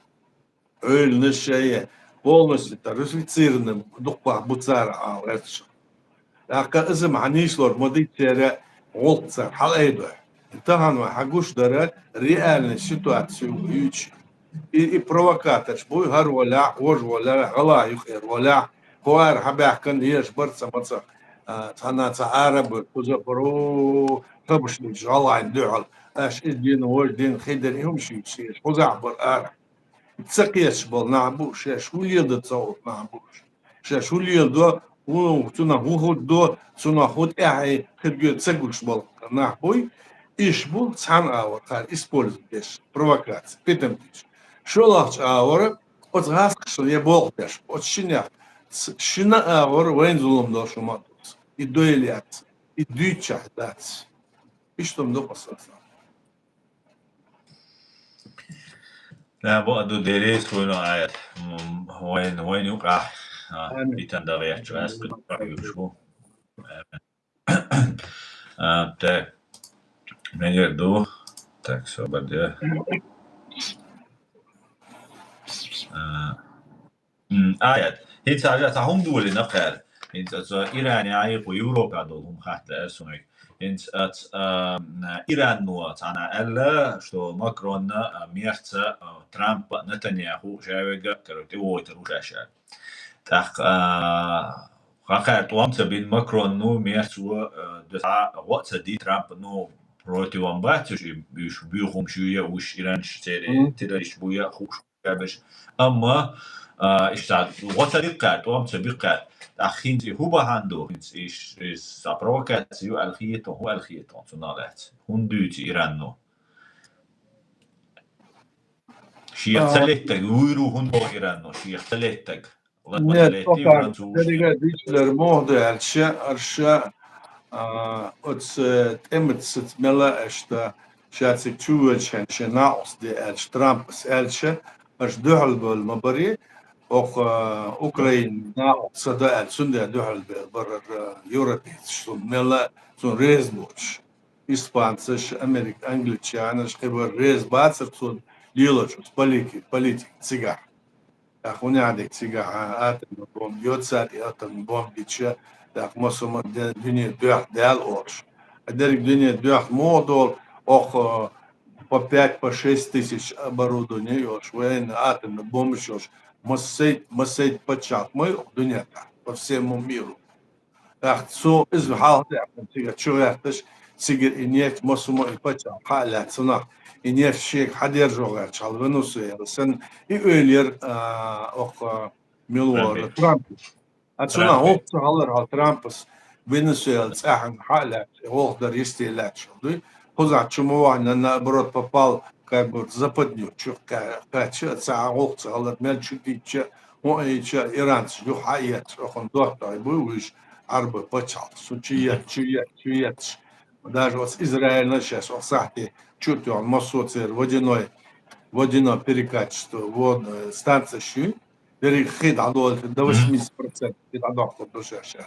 Эвланаш шайе полностью та русифицированный дуккха бу цара ала гӀерташ. ТӀаккха иза ма хьан нийслур ма ду церан гӀуллакх цара хьалаайдой. Тахана вай хьан гуш дара реальный ситуацию юьйцуш. И, и провокаторш буй, хӀара волехь, вожа волехь, гӀалгӀай юкъера волехь, кхо ара хьабаьхкина езаш бара цхьа мацах, а, цхьана цхьа араб, кхуза бара, о, хабаш луьйчу гӀалгӀайн дуьхьал. Аш иза дина, вожа дина, хи дина, и хӀума шийца езаш, кхузахь бара ара. Ца кхеташ болу нах бу уьш, шаьш хӀун леладо ца хууш нах бу уьш. Шаьш хӀун леладо, хӀун, цунах хӀун хӀуттадо, цунах хӀун тӀаьхье хир ю ца гуш болу нах буй. Иш бу цхьана агӀор кхара использовать деш, провокаци, питам деш. ШолгӀачу агӀора оцу гӀазкхашна я болх беш, оцу шинех ц-, шина агӀор вайна зулам долуш хӀума а ду. И дойла яц, и дуьйцучехь дац. Иштта хӀума ду-кх аса. Да, бакъ ду, Делера вуно Ӏайра. М, вайн, вайн юкъахь, а, амин. Питан дагӀа яхча, ас кхин юкъахь юьш ву. Амин. А, так. Мегар ду. Так, собар де. А, М, аят. ХӀинца хьажа цхьа хӀума долийна кхара. ХӀинца аса Иране а, кху Европа долу хӀума хатта лаьара суна. ХӀинца аса, а, Ирано цхьана аьлла, что Макронна, а, мерца, а, Трампа, Нетаньяху шаверг, короче, тӀевогӀуьйтур ву ша аьлла. ТӀаккха, а, хӀокхара тӀом ца бина Макронну, мерцо, а, дуьхьа гӀо а ца ди Трампа, ну, противом бац уьш, уьш буьйхамаш ю я, уьш иранаш церан террорист бу я, хууш. Амма, а, иштта гӀо ца биккхара, тӀом ца биккхара. ТӀаккха хӀинца и хӀун бахьана ду? ХӀинца иш, иш цхьа провокаци ю аьлла хетон, хӀун аьлла хетон цунах лаьцна? ХӀунда дуьйцу Ирано? Шех ца леттаг, вуьйр ву хӀунда боху Ирано? Шех ца леттаг. Ладна ца летти, француз. Деррига дийцар муха ду аьлча, аша, а, оцу тӀемаца мела аьшта, ша цига чу воьдуш хьаьна шен накъост де аьлча, Трампас аьлча, аша дуьхьал бевлла ма барий, оха, а, Украина накъост ца до аьлла, цундела дуьхьал бевлла бара, а, европейцаш, цунна мела, цунна реза боцуш. Испанцаш, Америка, англичанаш, кхибар реза бацара цунна лелочу политики, политика цигахь. ТӀаккха хӀун яхьа дерг цигахь, а, атомный бомба, йо цара и атомный бомба йича, тӀаккха массо а де-, дуьне доьхна даьлла олуш. А дерриг дуьне доьхна муха долу, оха, а, по пять, по шесть тысяч оборудование йолуш, военный атомный бомбаш йолуш, массайт, массайт пачхьалкх ма ю оха дуьнен тӀехь, по всему миру. ТӀаккха цо иза хьалха тӀе цига чу гӀерташ, цигара и нефть массо а и пачхьалкх хьа а лаьцна, и нефть шега хьадержо гӀерташ хьала Венесуэла санна, и ойла яра, а, оха мила вара Трамп. А цунах гӀуллакх ца хилар хьала Трампас Венесуэла цӀехьана хьа а лаьцна, гӀуллакх дар йисте лаьцна дуй. Кхузахь чу ма вахана, наоборот, попал, как бы, западню чу кхаьчча, цхьа гӀуллакх ца хилар, мел чу дийчча, хӀун а йича, иранцаш юха хьаэцча, охан доттагӀий буй уьш, Ӏарбой пачхьалкх. Цу чу етташ, чу етташ, чу етташ. Даже оцу Израильна шаьш оха сахьте чу а тоьхна, массо а церан водяной, водяной перекачество, вон, э, станцеш юй. Дерриг хи дӀадолуьйтур, до восьмидесяти процентов хи дӀадоккхур ду шаьш.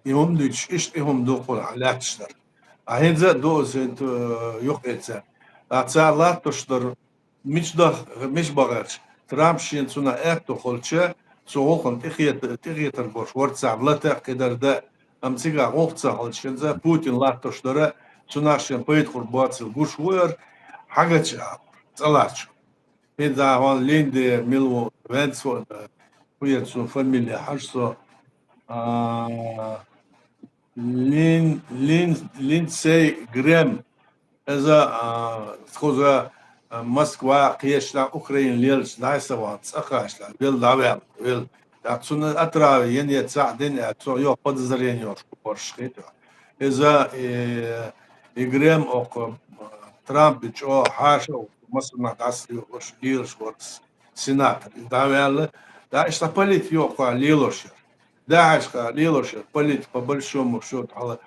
И хӀума дуьйцуш, иштта и хӀума ду кхунах лаьтташ дара. А хӀинца а ду иза, э, юккъе цара. Ткъа цара латтош дара, мича дах-, мича бахарча, Трамп шена цунах аьтто хилча, цу гӀуллакхна тӀехета-, тӀехетар болуш вара царна лата а кхидара дан, амма цигахь гӀуллакх ца хилча, хӀинца Путин латтош дара, цунах шен пайда хир боцург гуш ву ара, хьагача а, цӀа латташ. ХӀинца хьуна Линде мила ву, Венц ву, кху яра цуьнан фамилия, хьажа со, а, Лин-, Лин-, Линдсей Грэм. Иза, а, кхуза, а, Москва кхечанхьа Украина лелачу дӀасавахана цӀа кхачалахь, велла дӀаваьлла, велла. ТӀаккха цунна отравление цхьаъ дина аьлла, цо йоху подозрение йолуш кху паргӀаташ хетахь. Иза, э, и Грэм оха, а, Трампе чӀогӀа хьаша а, массанхьа дӀасалелаш, лелаш вара сенатор. Иза дӀаваьлла, да, иштта политика йоху лелош яра. ДӀахьаьжча лелош яра политика, по большому счёту, хьала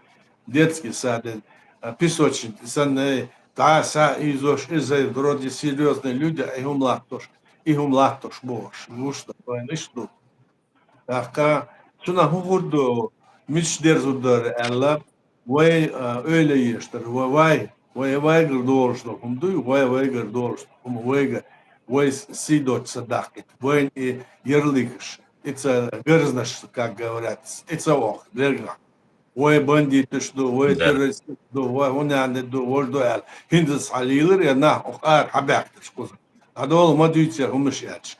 детский садин, а, песочница санна, дӀа са ийзош, иза вроде серьёзные люди, а и хӀума латтош, и хӀума латтош бохуш, вуш дан вайна иштта ду. ТӀаккха цунах хӀун хир ду, мича дерзур дара аьлла, вай, а, ойла еш дара, вай, вай, вай, вайгара долуш долу хӀума дуй, вай, вайгара долуш долу хӀума вайга, вай с-, сий доцуш ца даккхийта. Вайна и ярлыкаш, и ца гарзнаш, как говорят, и ца вахка, лергахь. Вай бандиташ ду, вай террористаш ду, вай хӀун яьнна ду, вож ду аьлла. ХӀинца цхьа лийлар я нах, оха ара хьабаьхкаш кхуза. ДӀадолу ма дуьйцу хӀуманаш аьлча.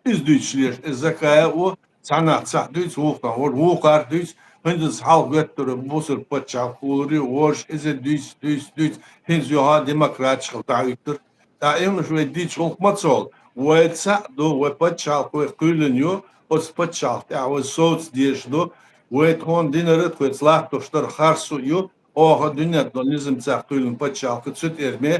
Иза дуьйцуш леш, иза Закаев ву, цхьаннах цхьаъ дуьйцу, вукхунах вара, вукхар дуьйцу, хӀинца хьалха гоьттура бусург пачхьалкх хуларе, вожаш иза дуьйцу, дуьйцу, дуьйцу, хӀинца юха демократиш хила дӀахӀуьттура. ТӀаккха и хӀуманаш вай дийцу гӀуллакх ма ца хуьлу. Вай цхьаъ ду, вай пачхьалкх вай кхоьллина ю, оцу пачхьалкх тӀехь вай совца дезаш ду, вай тхуна динара, тхоьца латтош дара харцо а ю, оха дуьненна долу низамца кхоьллина пачхьалкх, цу тӀера ме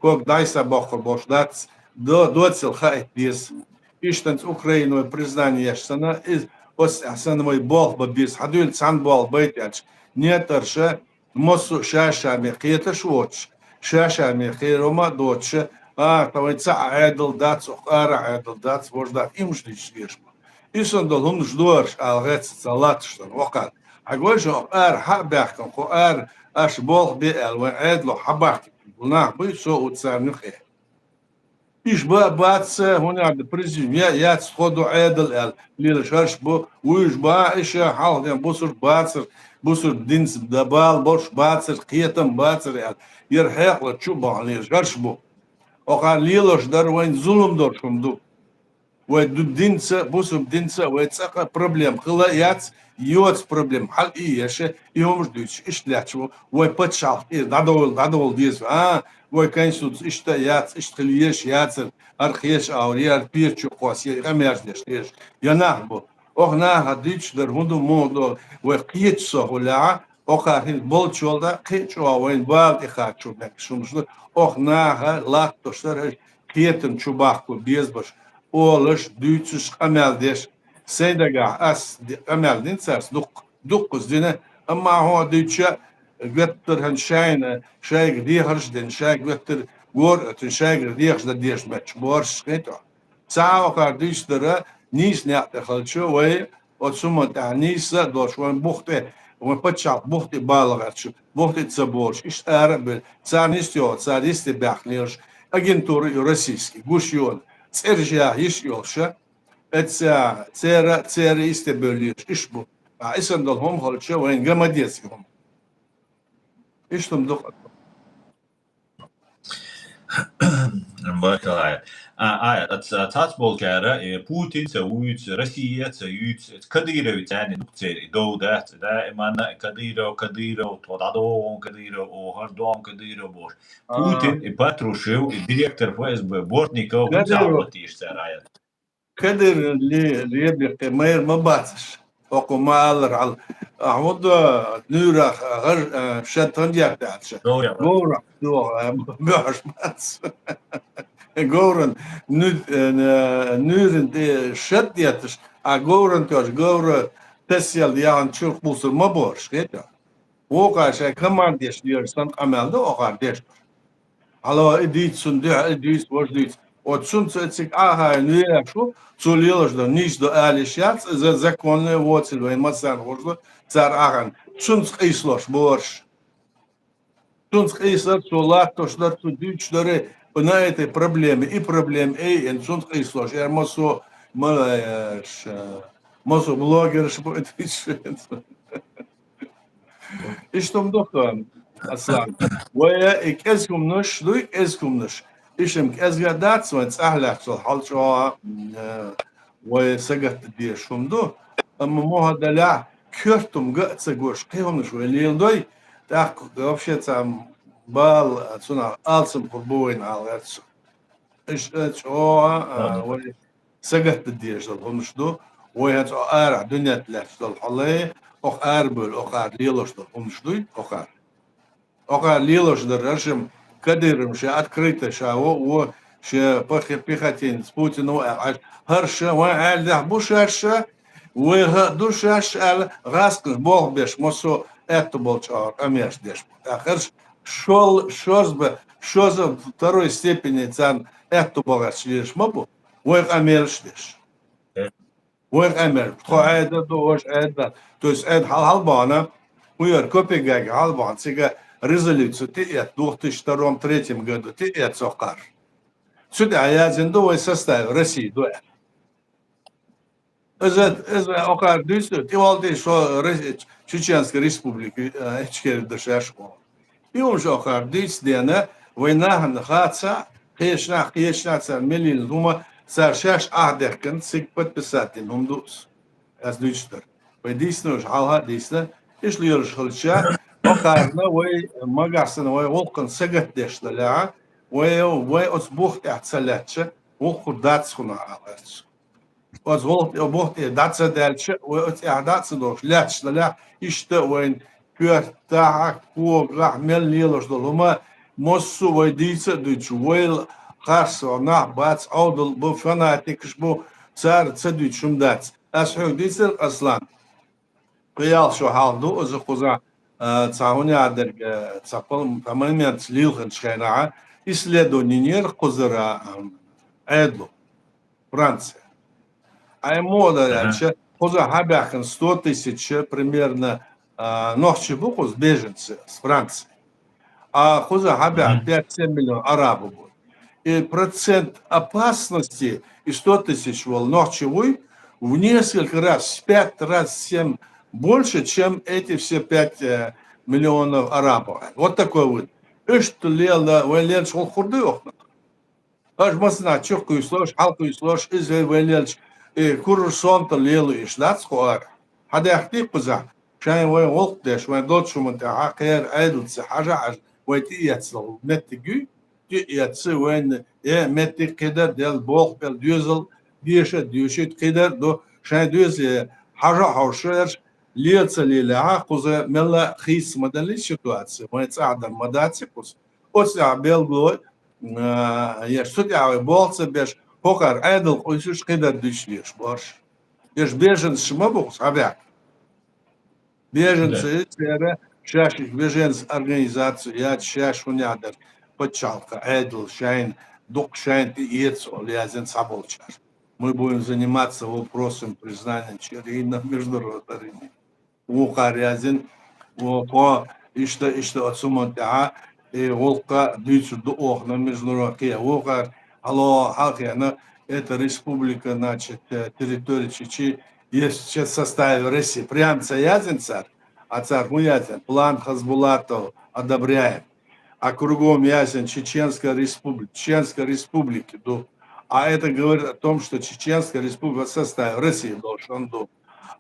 ког дӀасабоккхур болуш дац, до-, доцал хаийта деза. Иштанца Украина вай признание еш санна, иза оцу тӀехь санна вай болх бан беза. Хьан дуьйла цхьана болх байта аьлча, нетарша, массо а ша-ша ме кхеташ а воцуш, ша-ша ме кхеро ма а доцуша, а, тхан вайн цхьа а Ӏедал дац, оха ара Ӏедал дац, вожа дац, и хӀуманаш дуьйцуш леш бу. И санна долу хӀуманаш дораш ала гӀерташ ца латташ дан, вокхар. Хьан гой ша, оха ара хьа а баьхкина, кху ара аша болх бе аьлла, вайн Ӏедало хьабахкина нах буй, со а ву царна юкъе. Иш ба а бац, хӀунда аьлча президент я-, яц тхо ду Ӏедал аьлла, лелаш хӀорш бу, вуьйш ба, иша хьалха ден бусург бацар, бусург динца да бала болуш бацар, кхетам бацар аьлла, яра хьекъалца чу а бахьана лелаш хӀорш бу. Оха лелаш дар вайн зулам долуш хӀума ду. Вай ду-, динца, бусург динца вай цӀаккха проблема хила а яц, йоца проблема хьал и еша, и хӀумаш дуьйцуш, иштта лаьтташ ву, вай пачхьалкх тӀера дӀадовла, дӀадовла деза, а, вай конституция иштта а яц, иштта хила езаш яцара, хӀара кхечу агӀор, я хӀара печу кхосса, я къамеш деш дезаш, я нах бу. Оха наха дуьйцуш дара, хӀун ду, муха ду, вай кхечу со хӀуллехьа, оха хӀинца болчул дӀа, кхин а чӀогӀа вайн бала тӀе кхачо мегаш хӀумаш ду, оха наха латтош дара, кхетам чу бахко беза баш, олаш, дуьйцуш, къамел деш. Сайн дагахь ас ди-, къамел дина царца дуккха, дуккхаза дина, амма хьо дуьйцуша, гуьттар хӀан шайна, шайга дехарш а дина, шайга гуьттар гора а оьцуш, шайгара дехаш дан дезаш моьттуш боьршаш хӀинца. Цхьа а оха дуьйцуш дара, нийса некъ тӀе хилча, вай оцу хӀуманна тӀехь нийса а долуш, вайн бух тӀе, вайн пачхьалкх бух тӀе бала гӀерташ, бух тӀе ца болуш, иштта ара а бевлла, царна йист йолу, цара йисте баьхкина лелаш, агентура ю российский, гуш ю, цӀераш яха йиш а йолуша, эцца церан, церан йисте бевлла лелаш, иштта бу. А, и санна долу хӀума хилча, вайна ган ма деза и хӀума. Иштта хӀума ду-кх. Баркалла. А, а, а, ца-, цац болчара, э, Путин ца вуьйцу, Россия ца юьйцу, Кадыровец царна дукха церан и дов дац, даиманна Кадыров, Кадыров, тхо дӀадогӀун Кадыров, охар дом Кадыров бохуш. А. Путин и Патрушев, и директор ФСБ, Бортников, Кадыров. Ца хьалатийша цара, а, Кадыров ле-, лебехке майра ма бацаш. Окху ма аллара хьал. А хӀунда нуьйрах гӀаж-, а, шад тхан дерг даьлча? Говрах. Говрах, говрах, а, бохьаш бац. Говран нуь-, э, нуьйран тӀе шад детташ, а говран тоьш, говра тасъял яхана чурх бусур ма бохуш, хета? Вукхара шайн командеш лоьраш санна къамел ду, охара деш. Хьало, и дийца цунна дуьхьа, и дуьйца, важа дуьйца. Оцу цунца цига Ӏахайна веаш ву, цо лелаш дан нийса до алиш яц, иза законный воцил вайн массарна хӀуш ду, цара Ӏахайна. Цунца къийсалош борш. Цунца къийсар, цо латтош дар, цо дуьйцуш даре, на этой проблеме, и проблема, эй, эн цунца къийсалош, эр массо, ма, э, ш-, массо блогерш бу, Иштта хӀума ду-кх, Аслан. Вай и кӀезиг хӀуманаш дуй, кӀезиг хӀуманаш. Иштта кӀезга а дац, вайн цӀахь лаьцна хьал чӀогӀа, э, вай сагатта дезаш хӀума ду. Амма мохь а далехь, коьртум ган а ца гуш, кхин хӀуманаш вай леладой, тӀаккха вообще цхьа бала, цунах алсам хир бу вайна хьал гӀерташ. Иштта чӀогӀа, а, вай сагатта дезаш долу хӀуманаш ду, вай хӀинца арахь дуьненна лаьтташ долу хьале, оха арабевлла, оха ара лелош долу хӀуманаш дуй, оха ара. Оха ара лелош дара, хӀара шим Кадыров ша открыто ша во, во ша пехо-, пехотинец Путин ву аьлла, хӀара ша вайн Ӏаьллехь бу шаьш ша, вай хӀа а ду шаьш аьлла, гӀаскхаш болх беш, массо а аьтту болчу агӀор къамеш деш бу. ТӀаккха хӀара шол-, шозза бан, шозза второй степени царна аьтту богӀарш лелаш ма бу. Вай къамелаш деш. Вай къамел. Тхо Ӏеда ду, ваша Ӏеда. То есть Ӏеда хьал-, хьалабахана, хӀун яра, Копенгаге хьалабахана, цига резолюция тӀеэцна, двух тысячи втором, третьем году тӀеэцна оха ара. Цу тӀехь яздина ду вай составе, Россия ду аьлла. Иза, иза оха ара дуьйцу, тӀе вал тӀе шо Ре-, Чеченская республика, э, Ичкери ду шаьш оха. И хӀумаш оха ара дуьйцу дена, вай нахана хаца, Кхечанхьа, кхечанхьа цара мел йилла хӀума, цара шаьш ахьа дехкан, цига подписать дина хӀума ду из. Аз дуьйцуш дар. Вай дийцина уж, хьалха а дийцина, иштта лелаш хилча, баккхарна вай, магахь санна вай гӀуллакхана сагатдеш далехьа, вай, вай оцу бух тӀехь ца лаьттача, вукхур дац хӀуна аьлла. Оцу гӀуллакх тӀе, бух тӀе дӀа ца даьлча, вай оцу тӀехь дӀа ца долуш лаьтташ далехь, иштта а вайн коьртахь, когахь мел лелаш долу хӀума, массо а вай дийца а дуьйцуш, вайл харцо нах бац, Ӏовдал бу, фанатикаш бу, цара ца дуьйцуш хӀума дац. Ас хьоьга дийцар, Аслан, кхин ял шо хьалха ду, иза кхузахь, а, цхьа хӀун яхьа дерг, а, цхьа пал-, цхьа момент лилхинчу хенахь, исследование йинера кхузара, а, Ӏедало. Франция. Ай муха дар аьлча, кхуза хьабаьхкина сто тысяч примерно, а, нохчий бу кхуза беженцы с Франции. А кхуза хьабаьхкина пять-семь миллион арабы бу. И процент опасности и сто тысяч вол нохчий вуй в несколько раз, в пять раз, семь больше, чем эти все пять, э, миллионов арабов. Вот такой вот. Иштта лела, вай лелаш гӀуллакх хир ду оха. Аша массанхьа чу кхуьйсуш, хьалкхуьйсуш, иза вай лелча, и курра сонта лело иш дац кху ара. Хьадаьхкий кхузахь, шайн вайн гӀуллакх деш, вайн долчу хӀуманна тӀехь кхеран Ӏедалца хьажа-хьажа, вай тӀеэцна меттиг юй, тӀеэцна вайна, э, меттиг кхидар, дел болх бел доьзал, деша а доьшийта кхидар а ду, шайн доьзале хьажа а хьовша ерш, лела ца лелехьа, кхуза мелла а хийца ма даллий ситуация, вайн цӀахь дар ма дац и кхуза. Оцу тӀехь белгало, а, еш, цу тӀехь вай болх ца беш, хӀокхара Ӏедал къуьйсуш кхидар дуьйцуш лелаш бу ерш. Еш беженцаш ма бу кхуза хьабаьхкина. Беженцы церан шаьш беженцы организацию яц, шаьш хӀун яхьа дара, пачхьалкхан Ӏедал шайна, дукха шайна тӀеэца олу яздина цхьаболчара. Мы будем заниматься вопросом признания Чирина международного. Вукхара яздина, вукхо иштта, иштта оцу хӀуманна тӀехь, и гӀуллакх дуьйцур ду оха международный кхе. Вукхара, алло, хьалхена, эта республика, значит, э, территория Чечи есть в составе России. Прям ца яздина цара, а цара хӀун яздина? План Хасбулатова одобряем. А кругом яздина Чеченская республика, Чеченская республика ду. А это говорит о том, что Чеченская республика в составе России должен ду.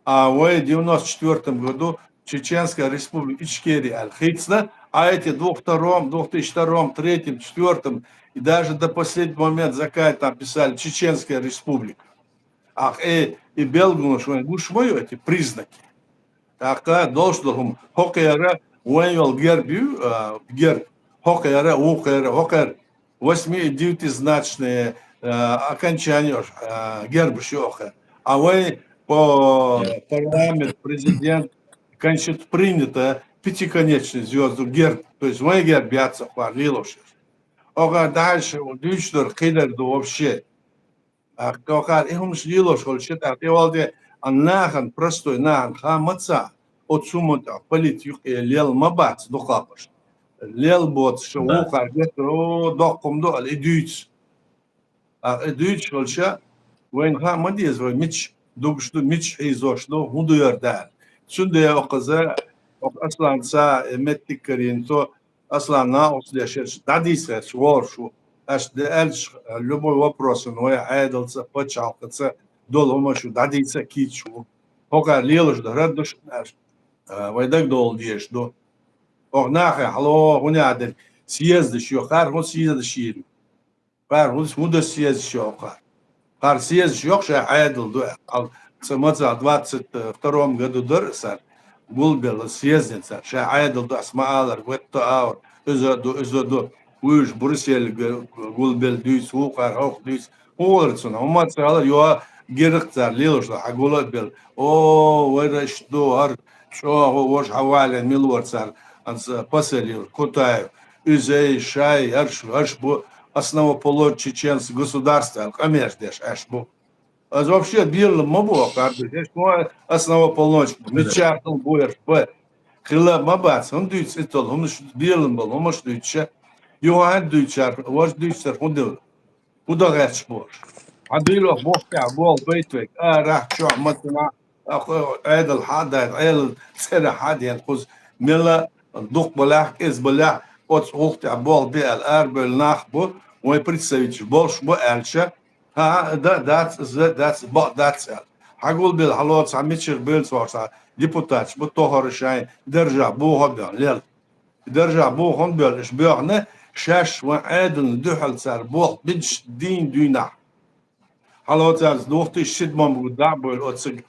А вай в девяносто четвёртом году Чеченская республика Ичкерия аьлла хийцна, а эти двух втором, двух тысячи втором, третьем, четвёртом и даже до последнего момента закай там писали Чеченская республика. Ах, э, и белгалонаш вайн гуш ма ю эти признаки. ТӀаккха долуш долу хӀума, хӀокхара вайн йолу герб ю, а, герб, хӀокхара, вукхара, хӀокхара восьми-, девятизначные, а, окончания, а, гербаш ю хӀокхара. А вайн по парламент, президент, конститу-, принято пятиконечный звёзду герб. То есть вайн герб яц хӀокхара лелош. ХӀокхара дальше дуьйцуш дар кхидар ду вообще. ТӀаккха хӀокхара и хӀуманаш лелош волчу тӀехь тӀе валде, а нахана, простой нахана хан ма ца, оцу хӀуманна тӀехь политика юкъе лел ма бац дукхахберш. Лел боцуш вукхара гетаро доккха хӀума ду аьлла и дуьйцу. ТӀаккха и дуьйцуш волча, вайна хан ма деза, вай мича дугуш ду, мича хьийзош ду, хӀун ду яра дала. Цундела оха иза, оха Асланца, э, меттиг карийна со, Аслан, накъостий, шаьш дӀадийца гӀерташ вогӀуш ву. Аша де аьлча, любой вопросана вай Ӏедалца, пачхьалкхаца долу хӀума шу дӀадийца а кийча ву. ХӀокхара лелаш дар хӀара ду шуна аьлча, а, вай дагадовла дезаш ду. Оха нахе хьало, хӀун яхьа дерг, съездаш ю, хӀара хӀун съездаш йийр ю. ХӀара хӀун, хӀун дан съездаш ю хӀара? ХӀара съездаш йоккха шайн Ӏедал ду, аьлла. Цкъа ма ца двадцать втором году дара цара, гулбелла съездина цара. Шайн Ӏедал ду, ас ма аллара, ватта аура, иза а ду, иза а ду. Вуьйш Брюсселе г-, гулбелла дуьйцу, вукхара хӀокху дуьйцу. ХӀун вара цунах? ХӀумма ца алара, йо, герга цара лелаш ду, хьан гула а белла. О, вайра иштта ду, хӀара чӀогӀа важа хьан вален мила вара цара, анца посыльный Кутаев. Иза, шай, хӀарш, хӀарш бу основоположник чеченского государства аьлла къамеш деш Ӏаш бу. Аса вообще белам ма бу хӀокхара дуьхьа, ма основоположник бу, мичахь хила бу хӀарш бу. Хила ма бац, хӀунда дуьйцу и толу, хӀумаш белам болу, хӀумаш дуьйцуша. Юха хьаьнга дуьйцучара, важа дуьйцучара хӀун дилла? ХӀун дан гӀерташ бу хӀорш? Хьан дуьйло бохтехь болу байт вайга, арахь, чохь, мацанахь, Ӏедал хьан а дайта, Ӏедал цӀера хьан а дена кхуза, мела дукха балахь, кӀеза балахь, оцу гӀуллакх тӀехь болх бе аьлла арабевлла нах бу, Вай представитель болуш бу аьлча, хӀа, да, дац, за, дац, бакъ дац аьлла. Хьагулбелла хьало цхьа мичара бевлла цхьа депутаташ бу, тохара шайн даржа бохо бевлла лел. Даржа бохо бевлла, иш боьхна, шаьш ван Ӏедална дуьхьал цара болх бинчу дийна дуьйнахь. Хьало цаьрца двух тысяч седьмом гу дӀа а бевлла оциг,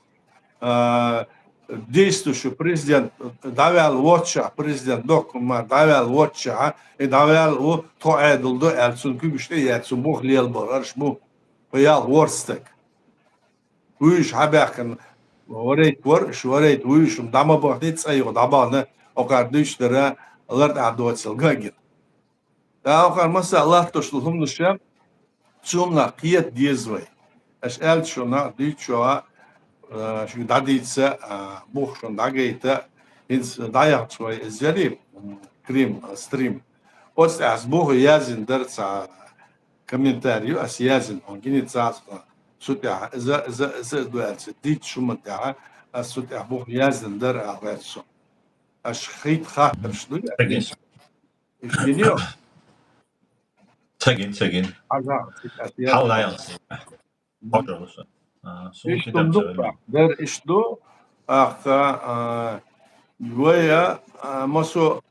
а, действующий президент дӀаваьлла воццушехь, президент доккхун мара дӀаваьлла воццушехь, и дӀаваьлла ву, тхо Ӏедал ду аьлла, цунна куьгаш тӀе а яьлла, цунна бух лелабелла, хӀорш бу, тхо ялх ворхӀ стаг. Вуьйш хьабаьхкина варайт вара, иш варайт вуьйш, дӀа ма бахний, цӀа юха дӀабахна, окхара дуьйцуш дара, лар тӀехь доцал ган а гина. ТӀаккха окхара масса а латтош долу хӀуманаш, цунах кхета деза вай. Аша аьлча шуна, дуьйцу шуна, а, шуьга дӀадийца, а, бух шуна дӀагайта, хӀинца дӀаяхча вай иза яри, м, крим, а, стрим. Оцу тӀехь аса бух яздина дара цхьа комментарий ю, аса яздина, хьуна гиний ца Ӏа, цу тӀехь, иза, иза, иза ду аьлла, дийцча шуна тӀехь, аса цу тӀехь бух яздина дара аьлла гӀерта со. Аша хийта хаттарш ду? Ца гин. Иштта гин ю? Ца гин, ца гин. Хьажа, аса яздина. Хьал дӀаяхьа. Божалуйста. А, сум Иштта кхидам ду, ца вели. Дара иштта ду, ахка, а, вай, а, масо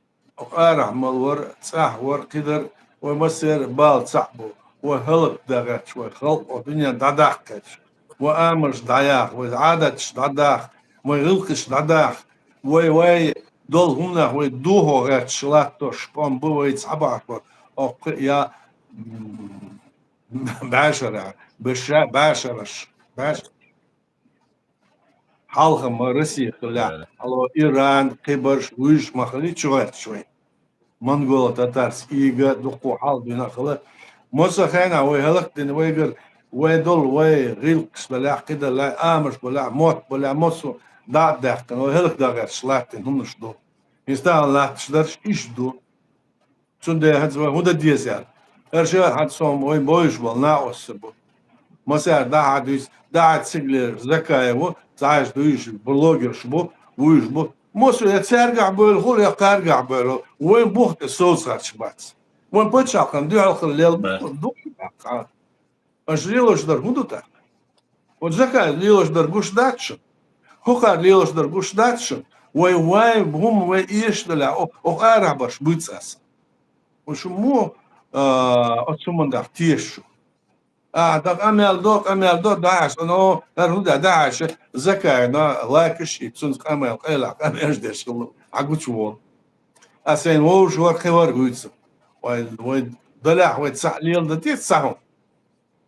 арахь мала вара, цӀахь вара, кхидара, вай массеран бала цхьаъ бу, вай хӀаллакдан гӀерташ, вай халкъо дуьнен дӀадаккха гӀерташ, вай амалш дӀаяха, вай Ӏадаташ дӀадаха, вай гӀиллакхаш дӀадаха, вай, вай долу хӀуманах вай дохо гӀерташ латтош къам бу вай цхьабахьа, оккха я, м, бӀешара, беша, бӀешараш, бӀеш-, хьалха ма Россия хилла, хьало Иран, кхибарш, вуьйш ма хилла чу гӀерташ вай. Монголо-татарс ига, дуккха хьал дуьйна хила. Масса хенахь вай хӀаллакдина, вайгара, вай долу, вай гӀиллакхаш далахь, кхидалахь, амалш балахь, мотт балахь, массо дӀа а даьккхина, вай хӀаллакдан гӀерташ латтийна хӀуманаш ду. ХӀинца тахана латташ дарш иштта ду. Цундела хӀинца вай хӀун дан деза аьлла? ХӀара шера хӀинца со вайн бовзуш болу накъостий бу. Массара дӀахьа дуьйцу, дӀахьа цига лелаш Закаев ву, цхьаьжча дуьйцуш блогерш бу, вуьйш бу. Массо я цаьргахь бевлла хуьлу, я кхаьргахь бевлла, вайн бух тӀе совцахарча бац. Вайн пачхьалкхана дуьхьал хила лела бух дукха даккха. Аша лелош дар хӀун ду тӀаккха? Оцу Закаев лелош дар гуш дац шуна? ХӀокхара лелош дар гуш дац шуна? Вай, вай, хӀума вай эшадалахь, о-, окху арахь барш буьйцу аса. Шу мо, а, оцу хӀуманах теша шу? А, дан къамел до, къамел до, дахьаш, но, хӀара хӀун да, дахьаш, Закаевна лайкаш и, цунца къамел, къайлах, къамелаш деш хилла, хьан гучу волу. А сайн вовшахвар, кхин вар вуьйцу. Вай, вай далахь вай цхьаъ леладан те цхьа хӀума?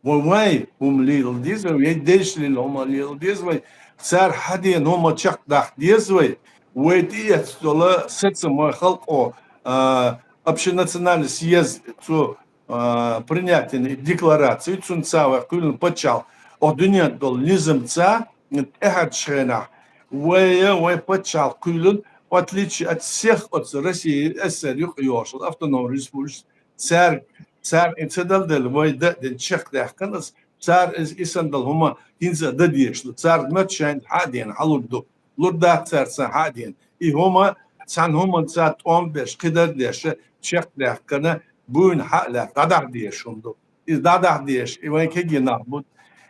Вай, вай хӀума лела деза вай, вай дайша лела хӀума лела деза вай, цара хьадена хӀума чекхдаккха деза вай, вай тӀеэцна долу сацам вай халкъо, а, общенациональный съезд, цо, а, принятие декларации, цунца вай кхоьллина пачхьалкх, оха дуьнен долу низамца, тӀаьхьарчу хенахь, вай, вай пачхьалкх кхоьллина, в отличие от всех оцу России, СССР юкъа йолуш, автономный республикаш, цаьрга, цара и ца дала делла, вай дан а дина чекхдаьккхина аса, цара иза, и санна долу хӀума хӀинца а дан дезаш ду. Цара моьтту шайна хьа а деана, хьалур ду. Лур дац цара сан хьа а деана. И хӀума, цхьана хӀуманца тӀом беш, кхидар а деш, чекхдаьккхина, буйна хьа а лаьцна, дӀадахьа дезаш хӀума ду. Иза дӀадахьа дезаш, и вайн кегий нах бу,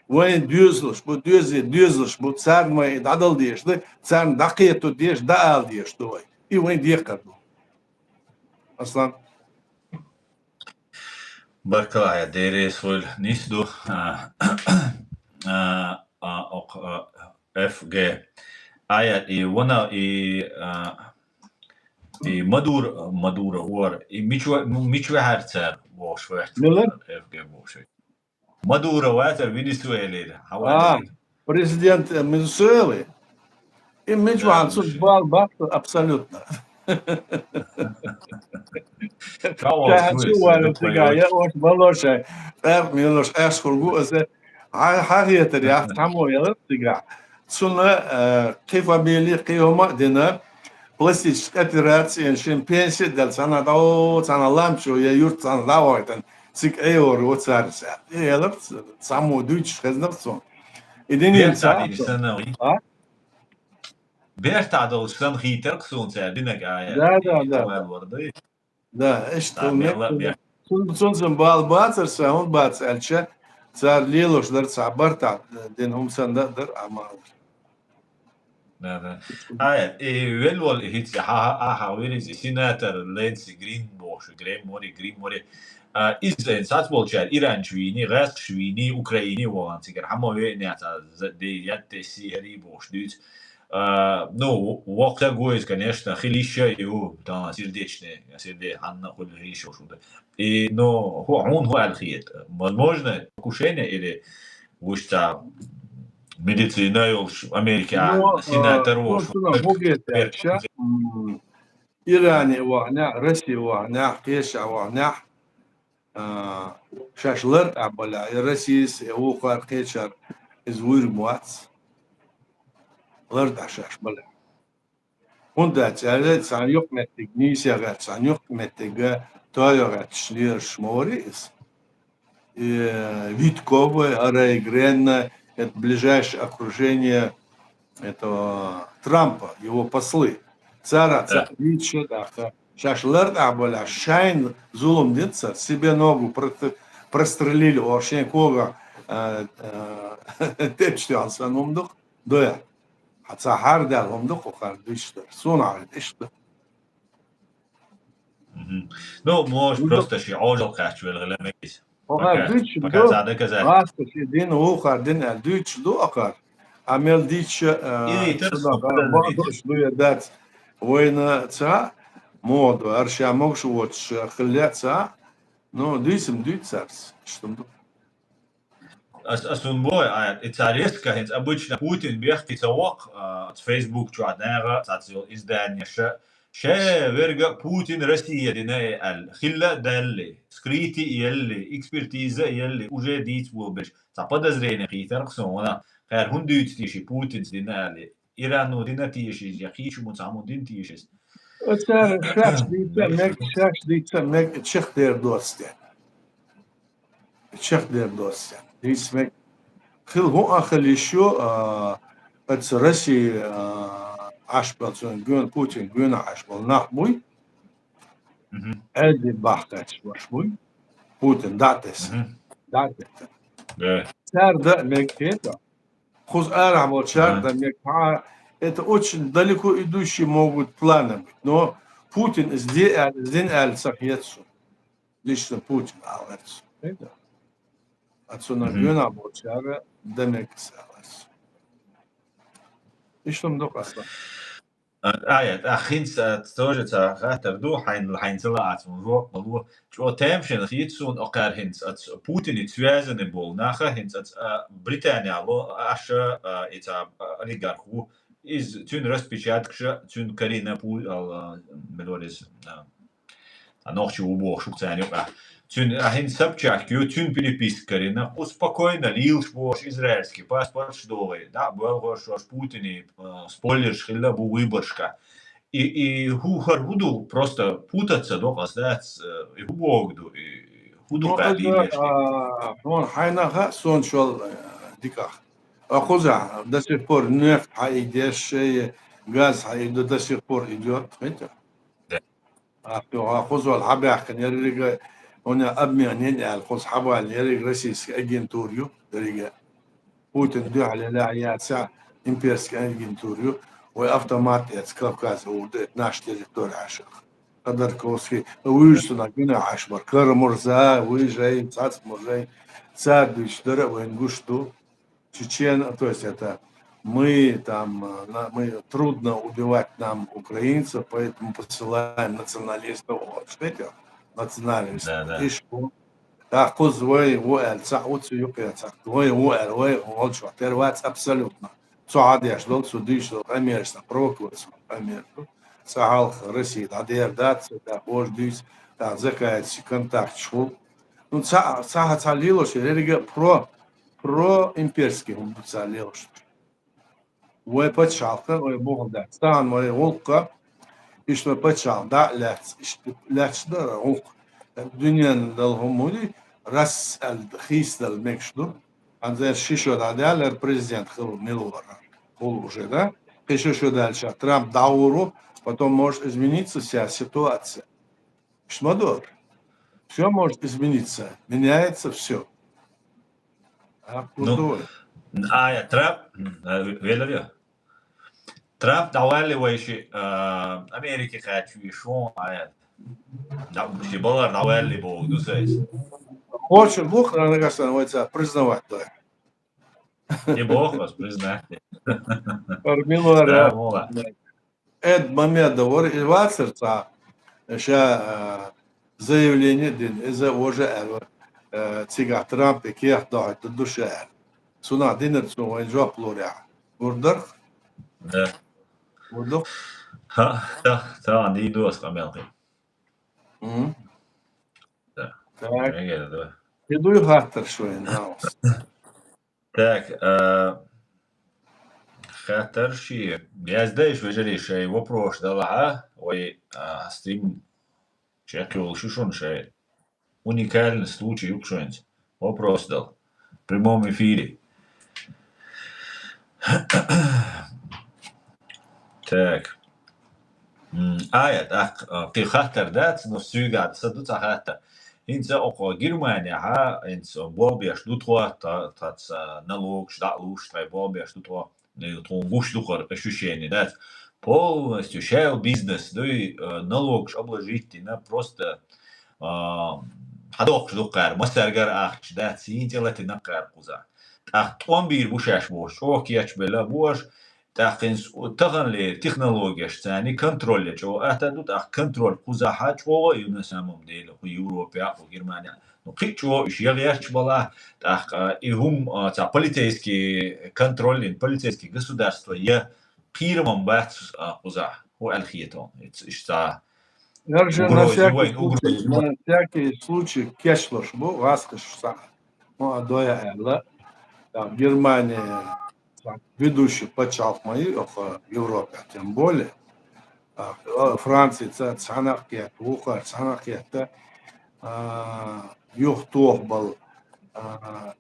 вайн доьзалш бу, доьзий доьзалш бу, царна вайн и дӀадала дезаш ду, царна дӀакхето дезаш, дӀаала дезаш ду вай. И вайн декхар ду. Аслан. Баркалла, Ая, деррис вуйла нис ду. А, а, а, ок, а, Ф Г. Ая, и вона, и, а, и Мадур-, Мадуро вара. И мича ва-, ну, мича ваьхьара цара вовш ваьхьа? Мила? Ф Г вовш. Мадуро вацара Венесуэлера. Хьан А, вацара? Президент, э, Венесуэлы. И мича Да, ваьхьа, цунна слушай. Бал баккха абсолютно. Ша Ша вовш чу вуй, валла это цигахь, твоё. Я ош балоша, тӀаккха мелош аьш хургу аса. Хьан, хьан хетар яц, цхьаммо ялар цигахь. Цунна, э, кхин фамилия, кхин хӀума а дина, пластическая операция, шен пенсия а делла, цхьана дӀо, цхьана лам чу, я юрт цхьана дӀавахийтина, цига Ӏейор ву цара. И ялар ц-, цхьаммо дуьйцуш хезнар цунна. И динийна Бертахь цхьа дийна санна, а? Бертахь долуш санна хийтар-кх суна цара динарг, а, Да, да, и да. Ваьлла вара дуй? Да, иштта Да, хӀума мелла, мелла. Цун, цун, цун бала бацар сан, хӀунда бац аьлча, цара лелош дар цхьа барт а дина хӀума санна а дар, амма. Да, да. Ай, и велвол хӀинца хьа-, хьа-, хьа вириза сенатор Лэнси Грин бохуш, Грем Мори, Грин Мори. А, иза эн сац болчара иранчу вийни, гӀаьскхаш вийни, Украине вогӀан цигара хьама веънеца, за-, де ятте сихари бохуш дуьйцу. А, ну, воккха гойз, конечно, хилиша ю, тана сердечный, серде ханна хули хилиша шу да. И, ну, ху-, хьун ху алхиет. Возможно, покушение или уж ца медицина йолуш Америка Ну, сенатор а, волуш. Собственно, ху гетаьча, м, Иране вахнех, Россия вахнех, кхеша вахнех, а, шаш лар а баля, и Россияс, и вухар кхечар, из вуйр муац. Лар да шаш баля. ХӀунда аьлча, цхьана юкъ меттиг нийса гӀерташ, цхьана юкъ меттиг тоя гӀерташ лераш ма вари иза. И Витков, Арай Гренна, это ближайшее окружение этого Трампа, его послы. Цара цхьа дийцаш даха. Шаш лар тӀехь баля, шайн зулам дина цара, себе ногу прот-, прострелили, о, шен кога, а, а, тепчтян сан умдух, доя. Хьан ца хьардаьлла хӀума ду кху хара дуьйцуш дара. Суна хьарда иштта. Мгм. Ну, может, Ну, просто ши Ӏожал кхаьчча велла гӀила мегиз. Кху хара Пока, дуьйцуш пока ду, за доказать. Маста ши дин, вухар дин аьлла дуьйцуш ду акхар. А мел дийча, а, И, и, цунах тас-, а, тас-, бакъдолуш ду я дац. Вайна ца, моду, арша могуш воцуш, а, хилле ца. Ну, дуьйцам дуьйцарс, иштта ду. Ас, ас вун бой, а, и цара еска хӀинца обычно Путин бехке ца воккха, а, оцу Facebook чохь дагӀа, цаца йолу изданиеша, ше верга Путин Россия дина э аьлла, хилла а даьлли, скрытый а елли, экспертиза а елли, уже дийца болабеш. Цхьа подозрение хийтарх сон вана, хӀара хӀун дуьйцу тийши Путинс дина аьлли, Ирано дина тийши, я кхечу муца хӀамун дина тийши. Цара шаьш дийца мег, шаьш дийца мег, чехдер доцу те. Чехдер доцу те. Дийца мег. Хил хӀун а хила йиш ю, а, оцу Россия, а, Ӏаш бац, цуьнан гоьна, Путин гоьна Ӏаш болу нах буй. Мгм. Аьлла бахкаьча баш буй. Путин дӀа а тесна. Мгм. ДӀа а тесна. Да. Цара дан мега хета. Кхуза арахь болчара Мгм. дан мега. Хьа, это очень далеко идущие могут планы быть. Но Путин иза де аьлла, иза дина аьлла ца хета суна. Лично Путин аьлла ца хета. Отсюда Мгм. гуна болчара дан мега ца аьлла. Иштта ма ду къаста. А, ая, а, хӀинца, а, тоже ца хаттар ду, хьайн, хьайн ца лаахь, цунна жоп ма ло. Чо тем шен хийца суна, окхар хӀинца, ац, Путине связаны болу наха, хӀинца, ац, а, Британия ло, аша, а, и ца, а, олигарх ву. Из цуьнан распечаткаша, цуьнан карина Пу-, а, а, мелорис, а, а, нохчи ву бохуш, шух царна юкъахь. Цуьнан, а, хӀинца Собчак ю, цуьнан переписка карина, кху спокойно лийлаш бохуш, израильский паспорташ догӀий. Да, боьлхуш, шош Путине, а, спойлерш хилла бу выборшка. И, и хӀу хӀара хӀу ду, просто путаться до къасдац, э, и хӀу боху ду, и хӀу ду Ну, къаьлла это, деш. А, ну, хьайна хаьа, сон шол, э, диках. А кхузахь до сих пор нефть хьаийдеш, шей газ хьаийду до сих пор идёт, хӀета? Да. А, то, а кхузол хьабаьхкина еррига, уна обмен йина аьлла, кхуза хьабалина еррига российский агентур ю, деррига. Путин дуьхьал яцахь, имперский агентур ю, вай автомат эца Кавказ гӀур ду, это наша территория Ӏаш. Ходорковский, вуьйш цунах гуна Ӏаш бар, Кара-Мурза, вуьйш ай, Цац-Мурзай, цара дуьйцуш дара а вайна гуш ду. Чечен, то есть это, мы там, э, на-, мы, трудно убивать нам украинцев, поэтому посылаем националистов, вот, что это, националистов. Да, да. Иш бу. ТӀаккха кхуза вай ву аьлла, цхьаъ ву цу юкъе, цхьаъ вай ву аьлла, вай волчохь тера вац абсолютно. Цу хьадеш долу, цу дуьйш долу къамелаш, цхьа провокаци къамел ду. Цхьа хьалха Россия дӀадер дац, цу тӀехь божа дуьйцу, тӀаккха Закаевича контакташ хуьлу. Ну, цхьа, цхьа, цхьа лелош, еррига а про, про имперский хӀума ду цара лелош. Вай пачхьалкхан, вай бухал дац. Цхьана вай гӀуллакха, иштта вай пачхьалкх дӀа а лаьцна, иштта лаьцна дара гӀуллакх. Дуьненан дала хӀума хуьлий, рас аьлла, хийцадала мегаш ду. Хьанзар ши шо дӀадаьллара президент хилла мила вара. Хула уже, да? Кхин ши шо даьлча Трамп дӀагӀур ву, потом может измениться вся ситуация. Иштта ма ду. Все может измениться. Меняется все. А Ну, крутой. А, я Трамп, м, а, велер я. Трамп дӀавалли вайши, а, Америке кхаьчве шо, а, я. Да, ши балар дӀавалли богу, ду сайс. Хочешь, бух, она, кажется, вай ца признавать, да. И бог вас признать. Армилора. Да, мола. Эд Мамедов вар, и вацар ца, ша, а, заявление дин, из уже, а, а, цига Трамп и кех да, это душа. Суна динер цу вай жоп лоря. Бурдах? Да. Бурдах? Ха, та, та, не иду с камелки. М. Да. Так. Мегер, да. Иду и хаттар шо, наус. Так, а, хаттар ши. Яздаеш вежарий шай вопрос дала, а? Вай, а, стрим чекъюл шушун шай. Уникальный случай юкшуэнц. Вопрос дал. В прямом эфире. Так. М, а, я, так, а, кхы хаттар дац, но сюйгад са ду ца хаттар. Инца окъо Германия, ха, инца болбеш ду тхо, та, та, ца, налогш, да, луш, тай болбеш ду тхо. Э, тхун гуш дукхар ощущение дац. Полностью шел бизнес, дуй, э, налогш обложить дина, просто, а, хьадоккхуш дукхар, массаргар ахча дац, сийна тӀе латина кхар кхуза. ТӀаккха тӀом бийр бу шаьш бохуш, чӀогӀа кечбелла бохуш, тӀаккха инс у-, таханлера технологияш царни контроль я чӀогӀа атта ду, тӀаккха контроль кхузахьа чӀогӀа а ю на самом деле, хӀу Европе а, хӀу Германия а. Ну, кхин чӀогӀа уьш ягӀерча бала, тӀаккха и хӀума, а, ца полицейский контроль, ин полицейский государство я кхийраман бац, а, кхузахь, хӀу аьлхетон, иш ца Даже на всякий случай, на всякий случай кечлуш бу, гӀаскаш сахь. Ну, а доя аьлла, там, Германия, там, ведущий пачалх ма ю, ох, Европе, тем более. А, а, Франция, ца-, цхьанакхет, вухар, цхьанакхетта, а, юхтохбал, а,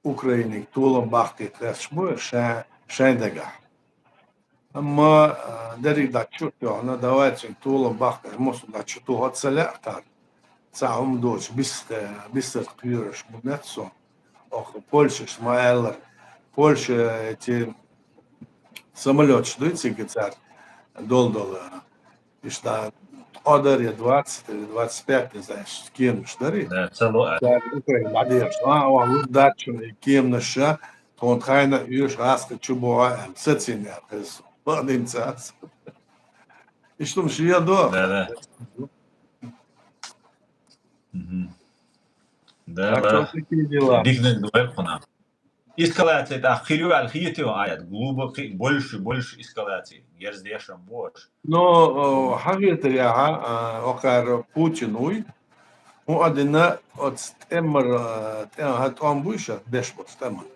Украиниг толам бахкийта гӀерташ бу ша-, шайн дагахь. Амма, а, дерриг дӀачу тоьхна, давай цуьнга толам бахкар, мосу дӀачу тоха ца лаьа тар. Ца хӀума доцу бис-, бисар кхоьруш бу мет со. Ох, Польшаш ма аьллар. Польша эти самолёташ дуй цига цар дол-дол. Иштта ткъа дар я двадцать или двадцать пять, не знаю, кеманаш дарий. Да, ца ло а. Цар Украина дӀадехаш. А, а, лур дац шуна и кеманаш, тхуна тхайна оьшу гӀаскхи чу бохьа аьлла. Сацийна аьлла, хеза со. Бакъдинца ас. Иштта хӀума ши я доху. Да, да. Мгм. Да, Так да. что такие дела. Дикнаг дугӀел кхуна. Эскалация тӀаккха хир ю аьлла хетий, а, я, глубокий, больше, больше эскалации. Герз дешам бош. Но, э, хьагӀетар яхьа, э, окхара Путин вуй. ХӀун а дина, оцу тӀемар, э, тӀе-, хьан тӀом буй ша, беш боцу тӀеман.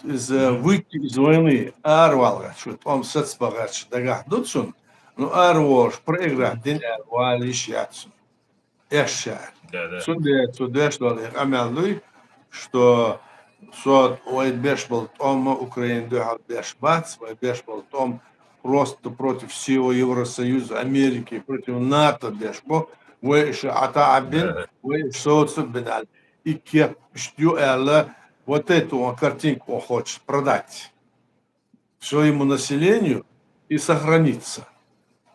Иза Мгм. выйти из войны, аравала гӀерташ, тӀом сацбан гӀерташ дагахь ду цунна. Ну, араволуш, проиграть дина аьлла, вала йиш яц цунна. Эш шаьара. Да, да. Цундела цу деш долу и къамел дуй, что со вай беш болу тӀом Украина дуьхьал беш бац, вай беш болу тӀом просто против всего Евросоюза, Америки, против НАТО беш бо, вай иша Ӏата а бина, Да. вай иша соцу бина аьлла. И кеп иштта ю аьлла, вот эту он картинку он хочет продать своему населению и сохраниться.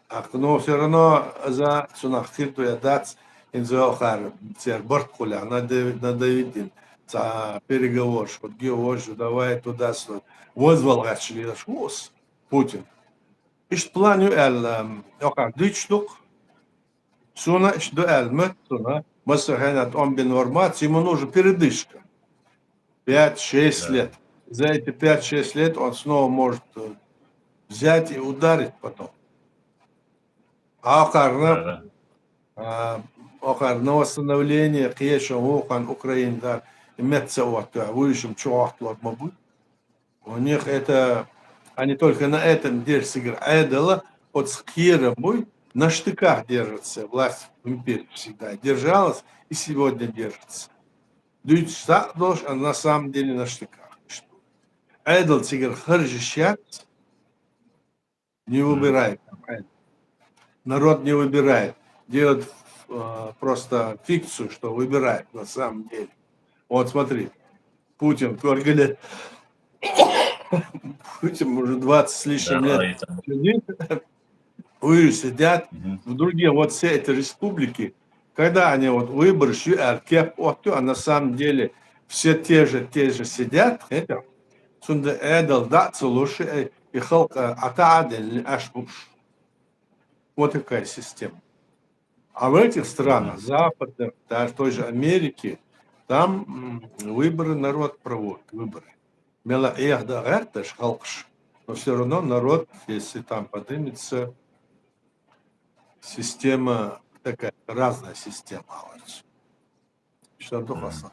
А, но всё равно за цунах хир ду я дац, инза охар цер барт кхуля, надо, надо видеть, ца переговорш, вот геош, давай туда-сюда. Возвал гачли, ус, Путин. Иштта план ю аьлла, охар дуьйцуш ду-кх. Суна иштта ду аьлла, мат суна, масса хенат он бен варма, ему нужна передышка. Пять-шесть Да. лет. За эти пять-шесть лет он снова может, э, взять и ударить потом. А охарна, Да, да. а, охарна восстановление, кхеча вухан Украина дар, и мет ца отта, вуйшим чу отта ма бу. У них это, они только на этом держатся, говорю, айдала, от скира буй, на штыках держится власть в империи всегда. Держалась и сегодня держится. Дуйцуш цхьаъ долуш, а на самом деле на штыках. Айдал цигара харжа шец, не выбирает. Народ не выбирает. Делают э, просто фикцию, что выбирает на самом деле. Вот смотри, Путин, Путин уже двадцать с лишним лет сидит, уж сидят в другие, вот все эти республики, когда они вот выборы шьют, а кеп отту, а на самом деле все те же, те же сидят, это, цунда эдал да целуши, и халк атааден ашбуш. Вот такая система. А в этих странах, западных, даже той же Америке, там выборы, народ проводит выборы. Мела эх да гарташ халкш, но все равно народ, если там поднимется, система такая, разная система. Что духаса.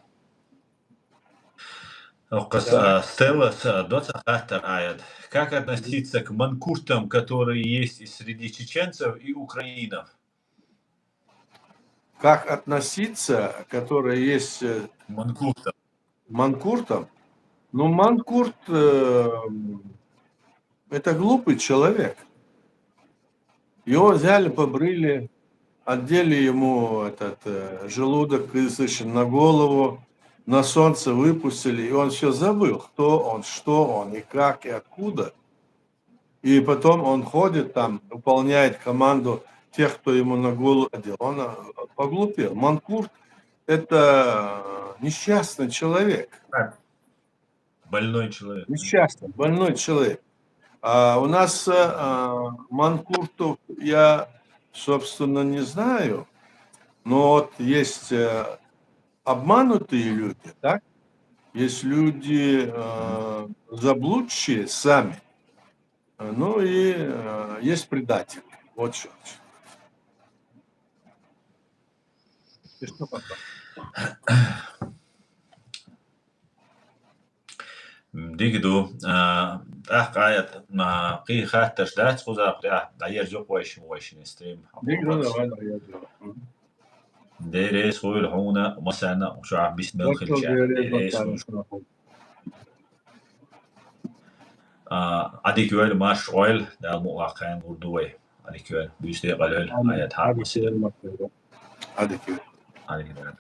Стелла, доца хаттар аят. Как относиться к манкуртам, которые есть и среди чеченцев, и украинцев? Как относиться, которые есть... Э, манкуртам. Манкуртам? Ну, манкурт э, это глупый человек. Его взяли, побрили, одели ему этот э, желудок, на голову, на солнце выпустили, и он все забыл, кто он, что он, и как, и откуда. И потом он ходит там, выполняет команду тех, кто ему на голову одел. Он э, поглупел. Манкурт — это несчастный человек. Больной человек. Несчастный, больной человек. А у нас э, манкуртов я, собственно, не знаю. Но вот есть э, обманутые люди, да? Есть люди э, заблудшие сами. Ну и э, есть предатель. Вот что. Дигду, ах аят, кий хатташ дац хузах, да, да ер жок вайшин вайшин стрим. Дигду, давай, давай. Дерес хуйл хуна, масана, уша бисмил хилча. Дерес хуйл. Адик юэл маш ойл, дал му вакан гурдуэй. Адик юэл, бюсте галюэл, аят хатмас. Адик юэл. Адик юэл.